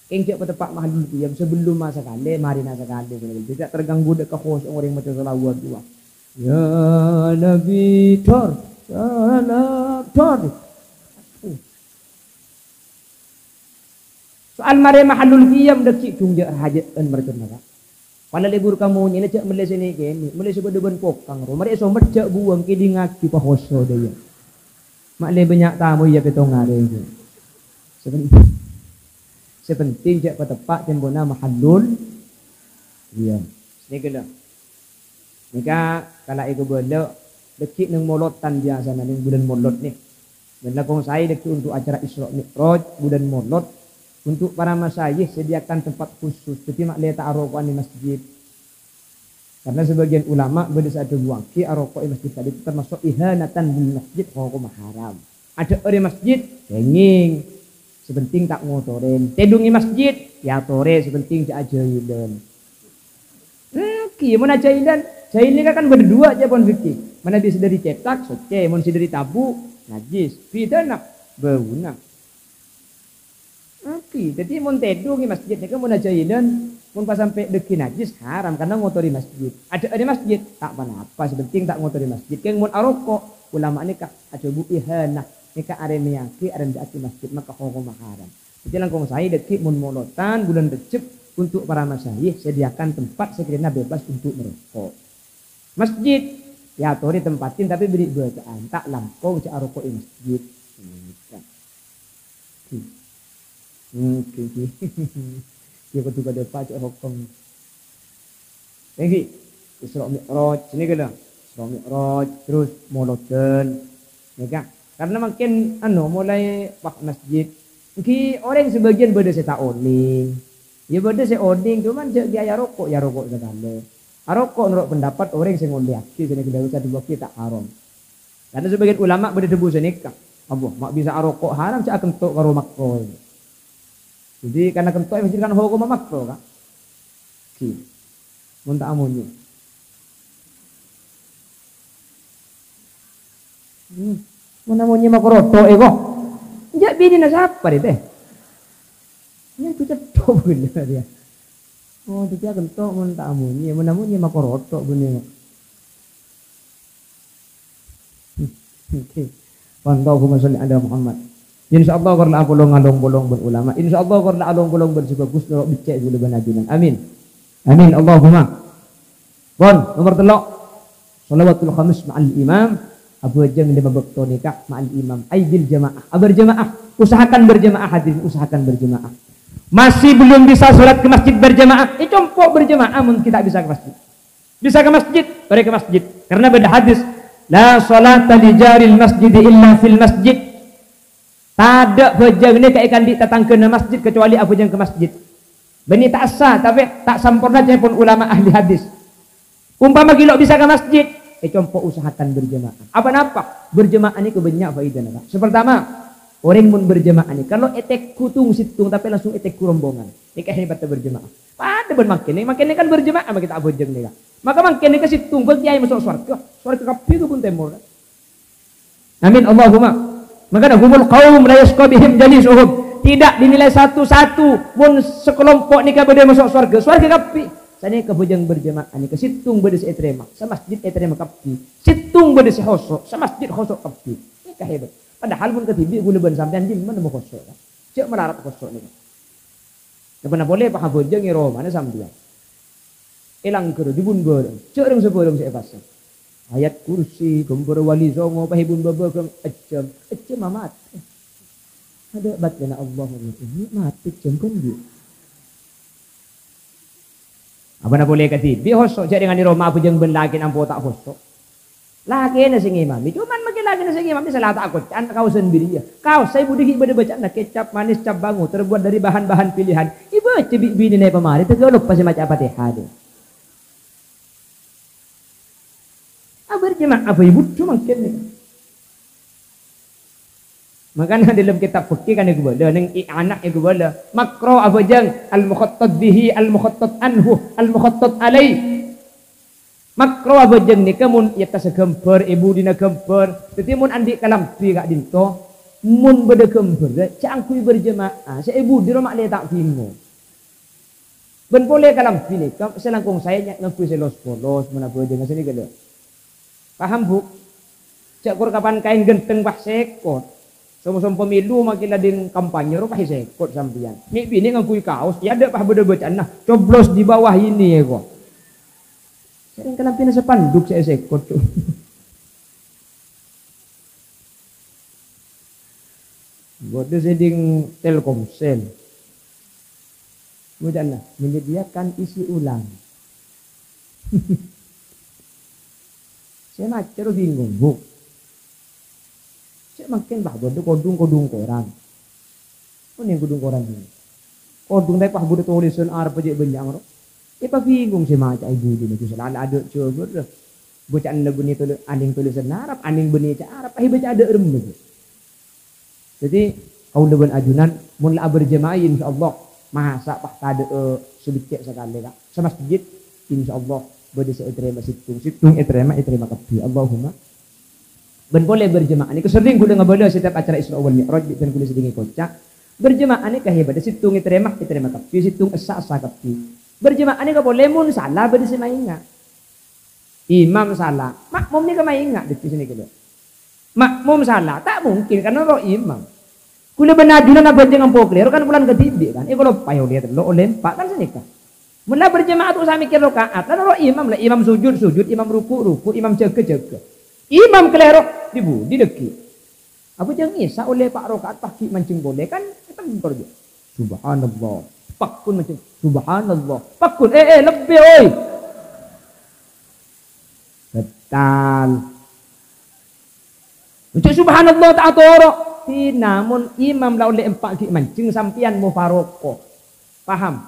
Kèng jhâ' pateppa' mahallul qiyam, sabellumma sakalè, marèna sakalè. Jhâ' terganggu dâ' kakhosyu' orèng maca shalawat, wah. Ya Nabi, dor, salam, dor. Soal marè mahallul qiyam, dâggi' jhung jhâ' rajâ'ân merjhân, Ka'. Pala lebur ka monyèna jhâ' mellè sè nè-kènè', mellè sè bâdâ bân pokang, ro. Marè somet jhâ' buwâng, kèdingngaghi pahoso dâ' iyâ. Ma' lè bânnya' tamoy iyâ pètto arè, ghi. Sè pen-, sè penting jhâ' pateppa' tempona mahallul qiyam. Nèka la. Nèka kala èkabâlâ, dâggi' neng molotan biyasana, neng bulân Molot nè. Bân langkong saè dâggi' untuk acara Isra Mi'raj bulân Molot, untuk para masyayikh sediakan tempat khusus. Dâddi ma' lè ta' aroko'an è masjid. Karna sabâgiyân ulama bâdâ sè adhâbuwâghi aroko' è masjid ka'dinto tamaso' ihanatan bil masjid, hokomma haram. Adhâ'âr è masjid, kèngèng. Sè penting ta' ngotorè. Tèdung è masjid, èyatorè, sè penting jhâ' ajhâilân. Ènggi, mon ajhâilân, jhâil nèka kan bâdâ duwâ' ca'èpon fikih. Manabi sè dâri cètak, soccè. Mon sè dâri tabu', najjhis. Bhidhâna, bâuna. Ènggi, dâddi mon tèdung è masjid nèka mon ajhâilân, mon pas sampè' dâggi' najjhis, haram, karna ngotorè masjid. Adhâ'âr è masjid, ta' ponapa, sè penting ta' ngotorè masjid. Kèng mon aroko', ulama nèka adhâbu ihanah, nèka arèmèyaghi, arèndhâ'aghi masjid, maka hokomma haram. Dâddi langkong saè dâggi' mon molotan bulân Rejjeb untuk para masyayikh sediakan tempat sè kirana bebas untuk merokok. Masjid, èyatorè tempatin, tapè bâri' bâcaan, ta' langkong jhâ' aroko' è masjid. Nèka. Hmm, ghi, ghi. Ghi kodhu padâ pajhât hokom. Ènggi, Isra Mi'raj, sini gala. Isra Mi'raj, terus molodan. Nèka. Karena mungkin, anu, mulai wah masjid. Ènggi, orèng sebagian bâdâ sè ta' onèng. Ya bâdâ sè onèng, cuman jhâ' ghi' aroko', ya aroko' sakalè. Aroko' noro' pendapat orèng sè ngollèyaghi, sè nèka dâ' esa duwâghi ta' haram. Karena sebagian ulama bâdâ dhâbu sanèka, "Apa, ma' bisa aroko' haram, jhâ' akento' karo makro." Jadi, karena kento' mesti kan hokomma makro, Ka'. Ghi. Mon ta' amonyè. Hmm. Mon amonyè makro to'è, ko'. Jhâ' binèna sapa, rè, tè? Nya, itu cetto bener, ya. Oh, dâddi akento' mon ta' amonyè. Mon amonyè makro to' bener. Oke. Allahumma sholli ala Muhammad. Insyaallah, kor la apolong along-polong bân ulama. Insyaallah, kor la along-polong bân sè bhâghus, noro' beccè' ghulâ bân ajunan. Amin. Amin, Allahumma. Pon, nomor tello'. Shalawatul khams ma'al imam. Abhâjâng lèma bâkto nèka ma'al imam. Ai bil jamaah. Aberjamaah. Usahakan berjamaah, hadirin. Usahakan berjamaah. Masih belum bisa sholat ke masjid berjamaah? Eh, compo' berjamaah, mungkin tak bisa ke masjid. Bisa ke masjid, bârâ' ke masjid. Karena bâdâ hadis, "La sholata li jaril masjid illa fil masjid." Tadâ' bhâjâng nèka è kandhi' tatangghâna masjid kecuali abhâjâng ke masjid. Bânnè ta' essa, tapè ta' samporna ca'èpon ulama ahli hadis. Umpama ghi' lo' bisa ka masjid, eh, compo' usahakan berjamaah. Apa napa? Berjamaah nèka bânnya' faidana, Pak. Sè partama, orèng mon berjamaah nèka lo' ètegghu tong-settong, tapè langsung ètegghu rombongan. Nèka hebatta berjamaah. Padâ bân mangkèn, mangkèn kan berjamaah, mangkèn ta' abhâjâng nèka. Maka mangkèn nèka settong bân kèyaè maso' sowarga, sowarga kabbhi kebun tèmor. Amin, Allahumma. Mangkana, "Humul qaum la yasyqa bihim jalisuhum." Tidak dinilai satu-satu. Mon sakalompo' nèka bâdâ maso' sowarga, sowarga kabbhi. Sanèka bhâjâng berjamaah nèka, settong bâdâ sè ètarèma, samasjid ètarèma kabbhi. Settong bâdâ sè khoso', samasjid khoso' kabbhi. Nèka hebat. Padahal mon kadhibi' ghulâ bân sampèyan, dimma nemmo khoso', kan? Jhâ' malarat khoso' nèka. Napa polè pas abhâjâng è romana sampèyan. È langghâr, jhubun bârâng. Jhâ' rèng-sabârâng sè èpasang. Ayat Kursi, ghâmbhâr Wali Songo, pas èbun bâbâghâng, ejjhâm. Ejjhâm matè. Adâ' bâtèna Allah, Allah. Ini matè ejjhâm kan, Bu? Apa napa polè kadhibi' khoso', jhâ' rèng è roma abhâjâng bân lakèna ampo ta' khoso'. Lakèna sè ngimami, coma mangkèn lakèna sè ngimami sala ta' akoca'an kaosan bâriyâ. Kaossa è budi ghi' bâdâ bâca'anna, kecap manis cap bangu terbuat dari bahan-bahan pilihan. Èbâca bi' binèna pamarè, ta' loppa sè maca Fatihah, dâ. Abar jemaah bhâi budhu mangkèn nèka. Makana dâlem kitab fikih kan èghâbâlâ, neng i'anah èghâbâlâ. Makro abhâjâng, al-mukhattat bihi, al-mukhattat anhu, al-mukhattat alaih. Makro abhâjâng nèka mon è attassa ghâmbhâr, è budina ghâmbhâr. Dhâddhi mon andi' kalambhi ka'dinto, mon bâdâ ghâmbhârra, jhâ' angghuy berjemaah. Sè è budi rowa ma'lè ta' bingung. Bân polè kalambhi nèka sè langkong saè nya-, ngangghuy sè los-polos, mon abhâjângnga sanèka lho. Paham, Bu? Jhâ' kor kapan kaèng ghântheng pas sèkot. Som-som pemilu makin lading kampanye ro pas sèkot sampèyan. Mè' binè ngangghuy kaos, ya adâ' pas bâdâ bâca'anna, "Coblos di bawah ini," èko. Sèrèng kalambhina spanduk sè èsèkot, Cuk. Bâdâ sè ding Telkomsel. Bâca'anna, menyediakan isi ulang. Sè maca ro bingung, Bu. Sè mangkèn, bah, bâdâ kodhung-kodhung koran. Onèng kodhung koran ini. Kodhung tapè, bah, bâdâ tolèsan Arab jhâ' bânnya' ro. Èpabingung sè maca è budina, Gus, la adâ' jhâbâr. Bâca'anna bânnè tolè-, anèng tolèsan Arab, anèng bânnè ca Arab, pas èbâca adâ' remma, Bu. Dhâddhi, kaulâ bân ajunan, mon la aberjemaah, insyaallah, masa' pas tadâ', eh, sè beccè' sakalè, Ka'. Samasjid, insyaallah, bâdâ sè ètarèma sèttong, sèttong ètarèma, ètarèma kabbhi. Allahumma. Bân polè berjemaah nèka serrèng kaulâ ngabâlâ setiap acara Isra wal Mi'raj, bi' bân kaulâ sè dingngè koca'. Berjemaah nèka hebat, sèttong ètarèma, ètarèma kabbhi, sèttong essa-essa kabbhi. Berjemaah nèka polè mon sala bâdâ sè maènga'. Imam sala, makmum nèka maènga' dhâddhi sanèka, lho. Makmum sala, ta' mungkin, karena ro imam. Kaulâ bân ajunan abhâjâng ampo kalèro, kan polana kadhibi', kan. Èkaloppaè ollè tello', ollè empa', kan sanèka. Mon la berjemaah ta' osa mèkkèr raka'at, kan ro imam, la imam sujud, sujud, imam ruku', ruku', imam jâgâ, jâgâ. Imam kalèro, di budi dhâggi'. Abhâjâng Isya ollè empa' raka'at, pas ghi' manjeng polè, kan ètèmbhâr, jâ. Subhanallah. Pagghun manjeng. Subhanallah. Pagghun, eh, eh, lebbi, oi. Bhâtal. Oca' subhanallah ta' atoro'. Dinah, mon imam la ollè empa' ghi' manjeng, sampèyan mufaraqah. Paham?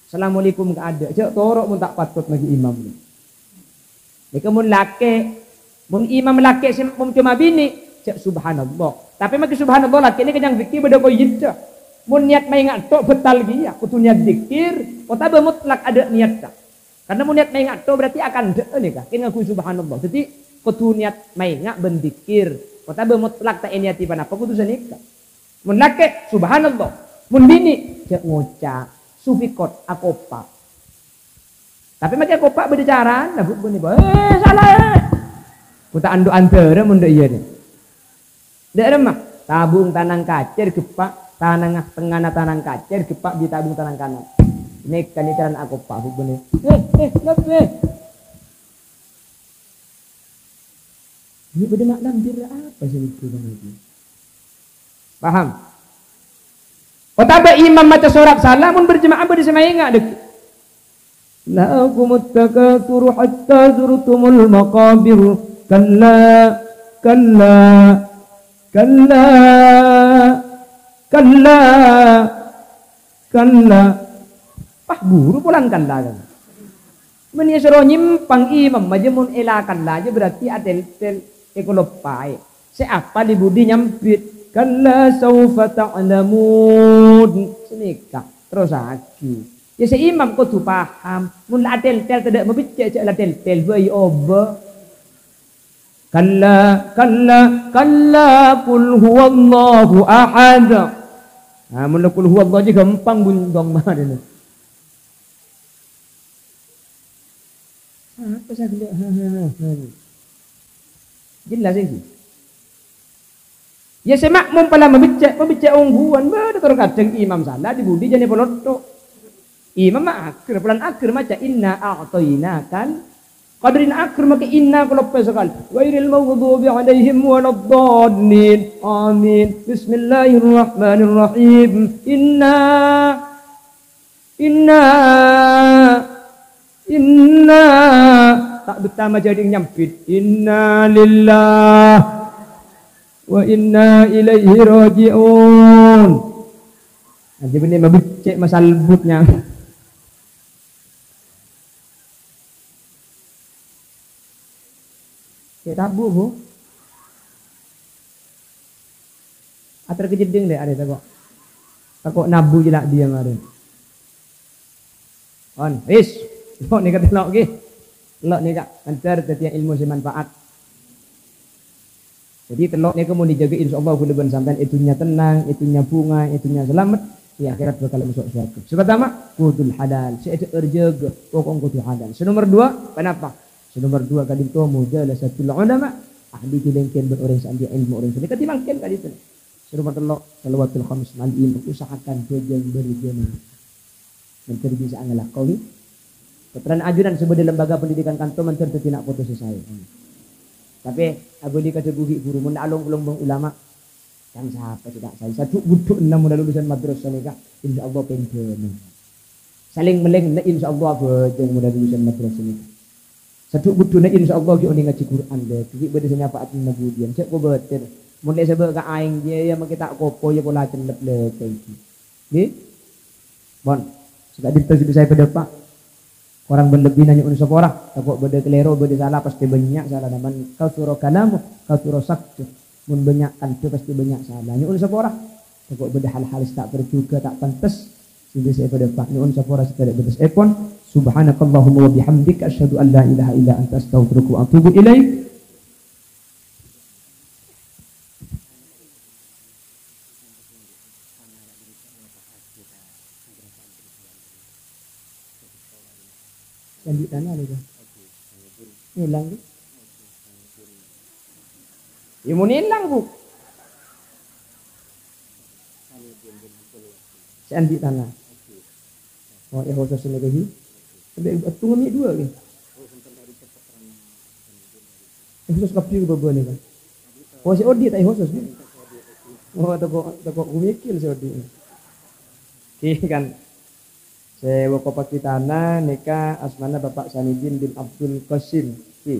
Assalamualaikum ka adâ'. Jhâ' toro' mon ta' patot maghi imam. Nèka mon lakè', mon imam lakè' sè makmum coma binè', jhâ' subhanallah. Tapè maghi subhanallah lakè' nèka nyang fikih bâdâ qayyidda. Mon niat maènga' tok bhâtal kèya, kodhu niat dzikir, otabâ mutlak adâ' niatta. Karena mon niat maènga' tok berarti akandhâ'â nèka, kèng ngangghuy subhanallah. Dhâddhi, kodhu niat maènga' bân dzikir, otabâ mutlak ta' èniyati ponapa kodhu sanèka. Mon lakè', subhanallah. Mon binè', jhâ' ngoca', sufikot, akopa'. Tapè maghi akopa' bâdâ carana, Bu, bânnè, eh, sala, eh. Kodhu ta' ando-andhârâ mon dâ' iyâ, nè. Dâ' remma, tabung tanang kacèr geppa', tanang tengngana tanang kacèr geppa' bi' tabung tanang kanan. Nèka ni carana akoppa' bhubunè. Eh, eh, lebbhi. Ini bâdâ na' lambir apa sè nèka, Bang Haji? Paham? Otabâ imam maca sorat sala, mon berjemaah bâdâ sè maènga', dek. "Alhakumut takatsuru hatta zurtumul maqabir. Kalla, kalla, kalla, kalla, kalla." Pas buru polan kalla, kan. Mon èsoro nyèmpang imam, aja mon èla kalla, aja berarti atèl-tèl èkaloppaè. Sè apa li budi nyambit, "Kalla saufa ta'lamun." Sanèka, terrosaghi. Ya, sè imam kodhu paham. Mon la atèl-tèl tadâ' mabeccè', jhâ' la tèl-tèl bhâi obâ. "Kalla, kalla, kalla, qul huwallahu ahad." Nah, mon la qul huwallahu aja ghâmpang bundong marèna. Apa sè agella'? Jelas iki. Ya, sè makmum pala mabeccè', mabeccè' ongghuwân, bâdâ tor kadhâng imam sala, di budi jârèya polotto'. Imam ma' aghâr, polan aghâr maca, "Inna a'thainakal." Kadhârina aghâr makè inna kaloppaè sakalè. "Ghairil maghdubi 'alaihim waladdallin. Amin. Bismillahirrahmanirrahim. Inna." Inna, inna, ta' bettama jadi nyambit. Inna lillah wa inna ilaihi raji'un. Aja bânnè mabeccè' masalbutnya. Cè' tabu', Bu. Ater ka jeddhing, Lè', arè tako'. Tako' nabu jâ' la' dhiyâ marè. On, wis. Tello' nèka tello' ghi. Tello' nèka mandhâr dhâddhiyâ ilmu sè manfaat. Jadi tello' nèka mon èjâgâ, insyaallah kaulâ bân sampèyan è dhunnya tennang, è dhunnya bhunga, è dhunnya salamet, è akhèrat bhâkal maso' sowarghâ. Sè partama, qutun halal, sè èdhâ'âr jâgâ, pokok kodhu halal. Sè nomer dua, ponapa? Sè nomer dua ka'dinto mujalasatul ulama, ahli ghâlèngghâl bân orèng sè andi' ilmu orèng sè ka'dinto mangkèn ka'dinto. Sè nomer tello', shalawatul khams ma'al imam, usahakan bhâjâng berjamaah. Mandhâr bisa'a ngalakon. Pottrana ajunan sè bâdâ lembaga pendidikan kanto mandhâr dhâddhi na' poto sè saè. Tapè abâli ka dhâbu ghi' buru, mon along-polong bân ulama, kan sapa sè ta' saè? Sadhu'-budhu'na mon la lulusan madrasah nèka, insyaallah pendhâna. Salèng-mellèngnga insyaallah abhâjâng mon la lulusan madrasah nèka. Sadhu'-budhu'na insyaallah ghi' onèng ngajhi Qur'an, lè, ghi' bâdâ sè nyapa'aghi budiyân. Jhâ' kobâtèr. Mon lè sabâ' ka aèng, iyâ, iyâ, makè ta' kopo, iyâ, pola cellep, lè, ghi. Ngghi? Pon. Sè ka'dinto sè bisa èpadâpa'. Korang bân lebbina nyo'on sapora. Tako' bâdâ kalèro, bâdâ sala, pastè bânnya' salana. Man katsura kalamuh, katsura saktuh. Mon bânnya' kandhâ, pastè bânnya' sala. Nyo'on sapora. Tako' bâdâ hal-hal sè ta' parjhughâ, ta' pantes. Sè bisa èpadâpa'. Nyo'on sapora sè tadâ' bâtessèpon. Subhanakallahumma wa bihamdika, asyhadu an la ilaha illa anta, astaghfiruka wa atubu ilaik. Sè andi' tana nèka. Ngèlang, Bu. Yâ, mon èlang, Bu. Sè andi' tana. Oh, è hosos nèka, ghi. Sampai bâto ngemmè' dua, ghi. È hosos kabbhi bâbâ nèka. Oh, sè odi' ta' è hosos, ghi. Oh, tako', tako' ghumikil sè odi'. Ghi, kan. Sè wakafaghi tana nèka asmana Bapak Sanidin bin Abdul Qasim. Ghi.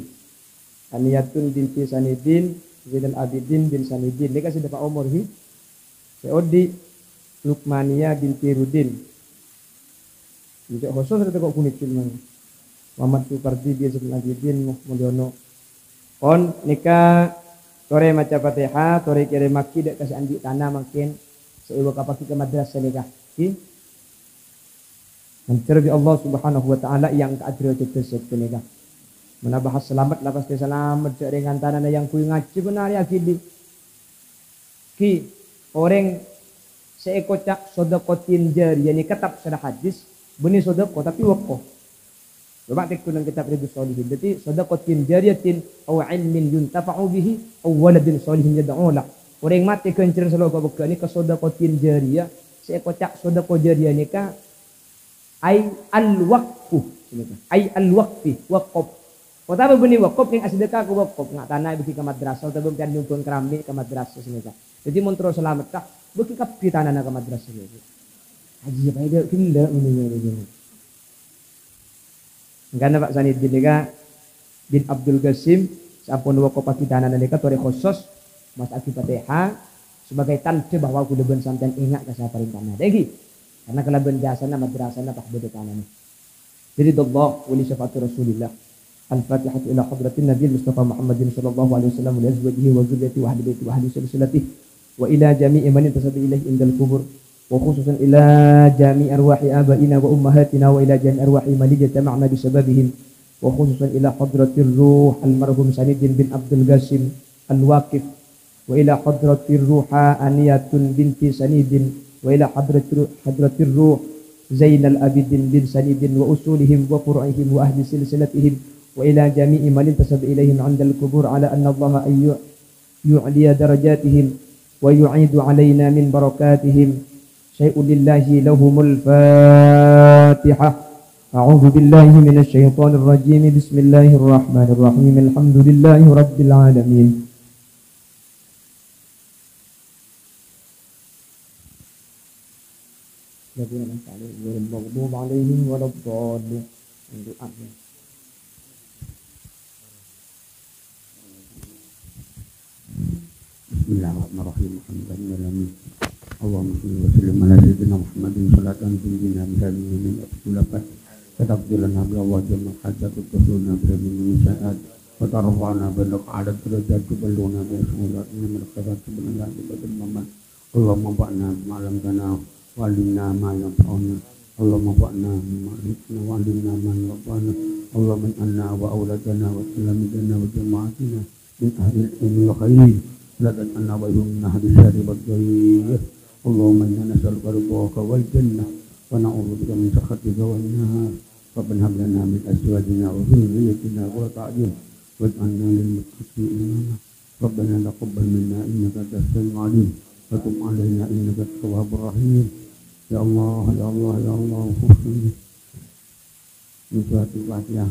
Aniyatun binti Sanidin, Zainal Abidin bin Sanidin. Nèka sè dâpa' omor, ghi. Sè odi', Lukmania binti Rudin. Cè' hosos rè tako' ghumikil mangkèn. Muhammad Supardi bin Zainal Abidin Mu-, Mulyono. Pon nèka torè maca Fatihah, torè kèrèmaghi dâ' ka sè andi' tana mangkèn sè èwakafaghi ka madrasah nèka. Ghi. Mandhâr bi' Allah Subhanahu wa Ta'ala èangka' derajat sè ghânèka. Manabi salamet la pastè salamet, jhâ' rèng antarana èangghuy ngajhi bân arè aghili. Ghi, orèng sè èkoca' shadaqatin jariyah nèka tafsir hadis, bânnè sodako tapi wakaf. Coba tèkto neng kitab Riyadhus Shalihin. Dhâddhi, shadaqatin jariyatin aw ilmin yuntafa'u bihi aw waladin shalihin yad'u lah. Orèng matè ghânjhârân sè lo' bâbâgghâ nèka shadaqatin jariyah, sè èkoca' sodako jariyah nèka Ai al-waqfu, sanèka. Ai al-waqfi, waqaf. Otabâ bânnè waqaf, neng asadhekka ka waqaf, nga' tana bâghi ka madrasah, otabâ sampèyan nyumbang kerami'na ka madrasah, sanèka. Dhâddhi, mon terro salameddhâ, bâghi kabbhi tanana ka madrasah, sanèka. Ajiyâ, paèdhâ ghellâ' mènèngnga. Mangkana Pak Sanidin nèka bin Abdul Qasim, sampon waqaffaghi tanana nèka torè khosos, massa'aghi Fatihah, sebagai tandhâ bahwa kaulâ bân sampèyan enga' ka saparèntana. Dâ' ènggi, karna kalabân jasana madrasana pas bâdâ tanana. Ridallah wa li syafaati Rasulillah. Al-Fatihatu ila hadratin Nabi Mustafa Muhammadin sallallahu alaihi wasallam wa li azwajihi wa dzurriyyatihi wa ahli baitihi wa ahli silsilatihi wa ila jami'i man intasaba ilaihi indal qubur, wa khususan ila jami'i arwahi abaina wa ummahatina wa ila jami'i arwahi man ijtama'na bi sababihim, wa khususan ila hadratir ruh almarhum Sanidin bin Abdul Qasim Al-Waqif, wa ila hadratir ruhaniyatun binti Sanidin, wa ila hadratir, hadratir ruh Zainal Abidin bin Sanidin wa usulihim wa furu'ihim wa ahli silsilatihim, wa ila jami'i man intasaba ilaihim indal qubur, ala anna Allaha ayyu yu'liya darajatihim wa yu'idu alaina min barakatihim syai'un lillahi lahumul Fatihah. A'udzu billahi minasy syaithanir rajim. Bismillahirrahmanirrahim. Alhamdullahi rabbil alamin. Ghairil maghdubi alaihim waladdallin. Bismillahirrahmanirrahim. Alhamdulillah. Allahumma shalli wa sallim ala sayyidina Muhammadin salatan tunjina biha min jami'il khilafat. Wa taqdi lana biha jami'al hajat wa tughniya biha min jami'is sa'at. Wa tarfa'na biha a'la darajat wa tuballighuna biha aqsal maratib minal khairat. Subhanallah, adada ma Allahumma anfa'na bima 'allamtana, wa 'allimna ma yanfa'una. Allahumma anfa'na bima 'allamtana, wa 'allimna ma yanfa'una. Allahumma ij'alna wa auladana wa talamidana wa jama'atina min ahlil ilmi wal khairi. Wa la taj'alna wa ghairahum min ahlil syarri wad darar. Allahumma inna nas'aluka ridhaka wal jannah, wa na'udzubika min sakhatika wan nar. Rabbana hab lana min azwajina wa dzurriyyatina qurrata a'yun waj'alna lil muttaqina imama. Rabbana taqabbal minna innaka antas samiul alim, wa tub alaina innaka antat tawwabur rahim. Ya Allah, ya Allah, ya Allah, khusus min suratil Fatihah,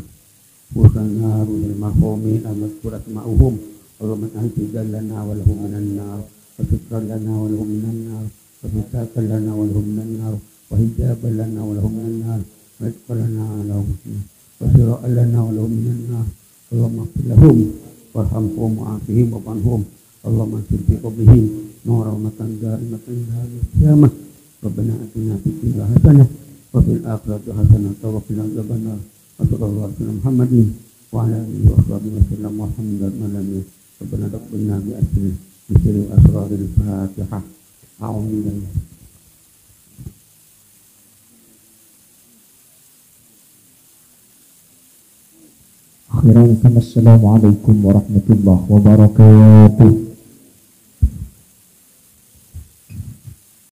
khusus ruhil marhumin al-madhkur asma'uhum. Allahumma ij'al lana wa lahum minan nar, wa sitran lana wa lahum minan nar, wa fitatan lana wa lahum minan nar, wa hijaban lana wa lahum minan nar, wa itqan lana wa lahum minan nar, wa sira'an lana wa lahum minan nar. Allahumma ighfir lahum warhamhum wa'afihim wa'fu anhum. Allahumma anshir fi qabrihim nuran wa rahmatan daimatan ila yaumil qiyamah. Rabbana atina fid dunya hasanah wa fil akhirati hasanah wa qina adzabannar. Wa sallallahu ala sayyidina Muhammadin wa ala alihi wa sahbihi wa sallam. Walhamdulillahi rabbil alamin. Rabbana taqabbal minna bi asri, bi sirri asraril Fatihah. A'udzu billahi. Akhiran, assalamualaikum warahmatullahi wabarakatuh.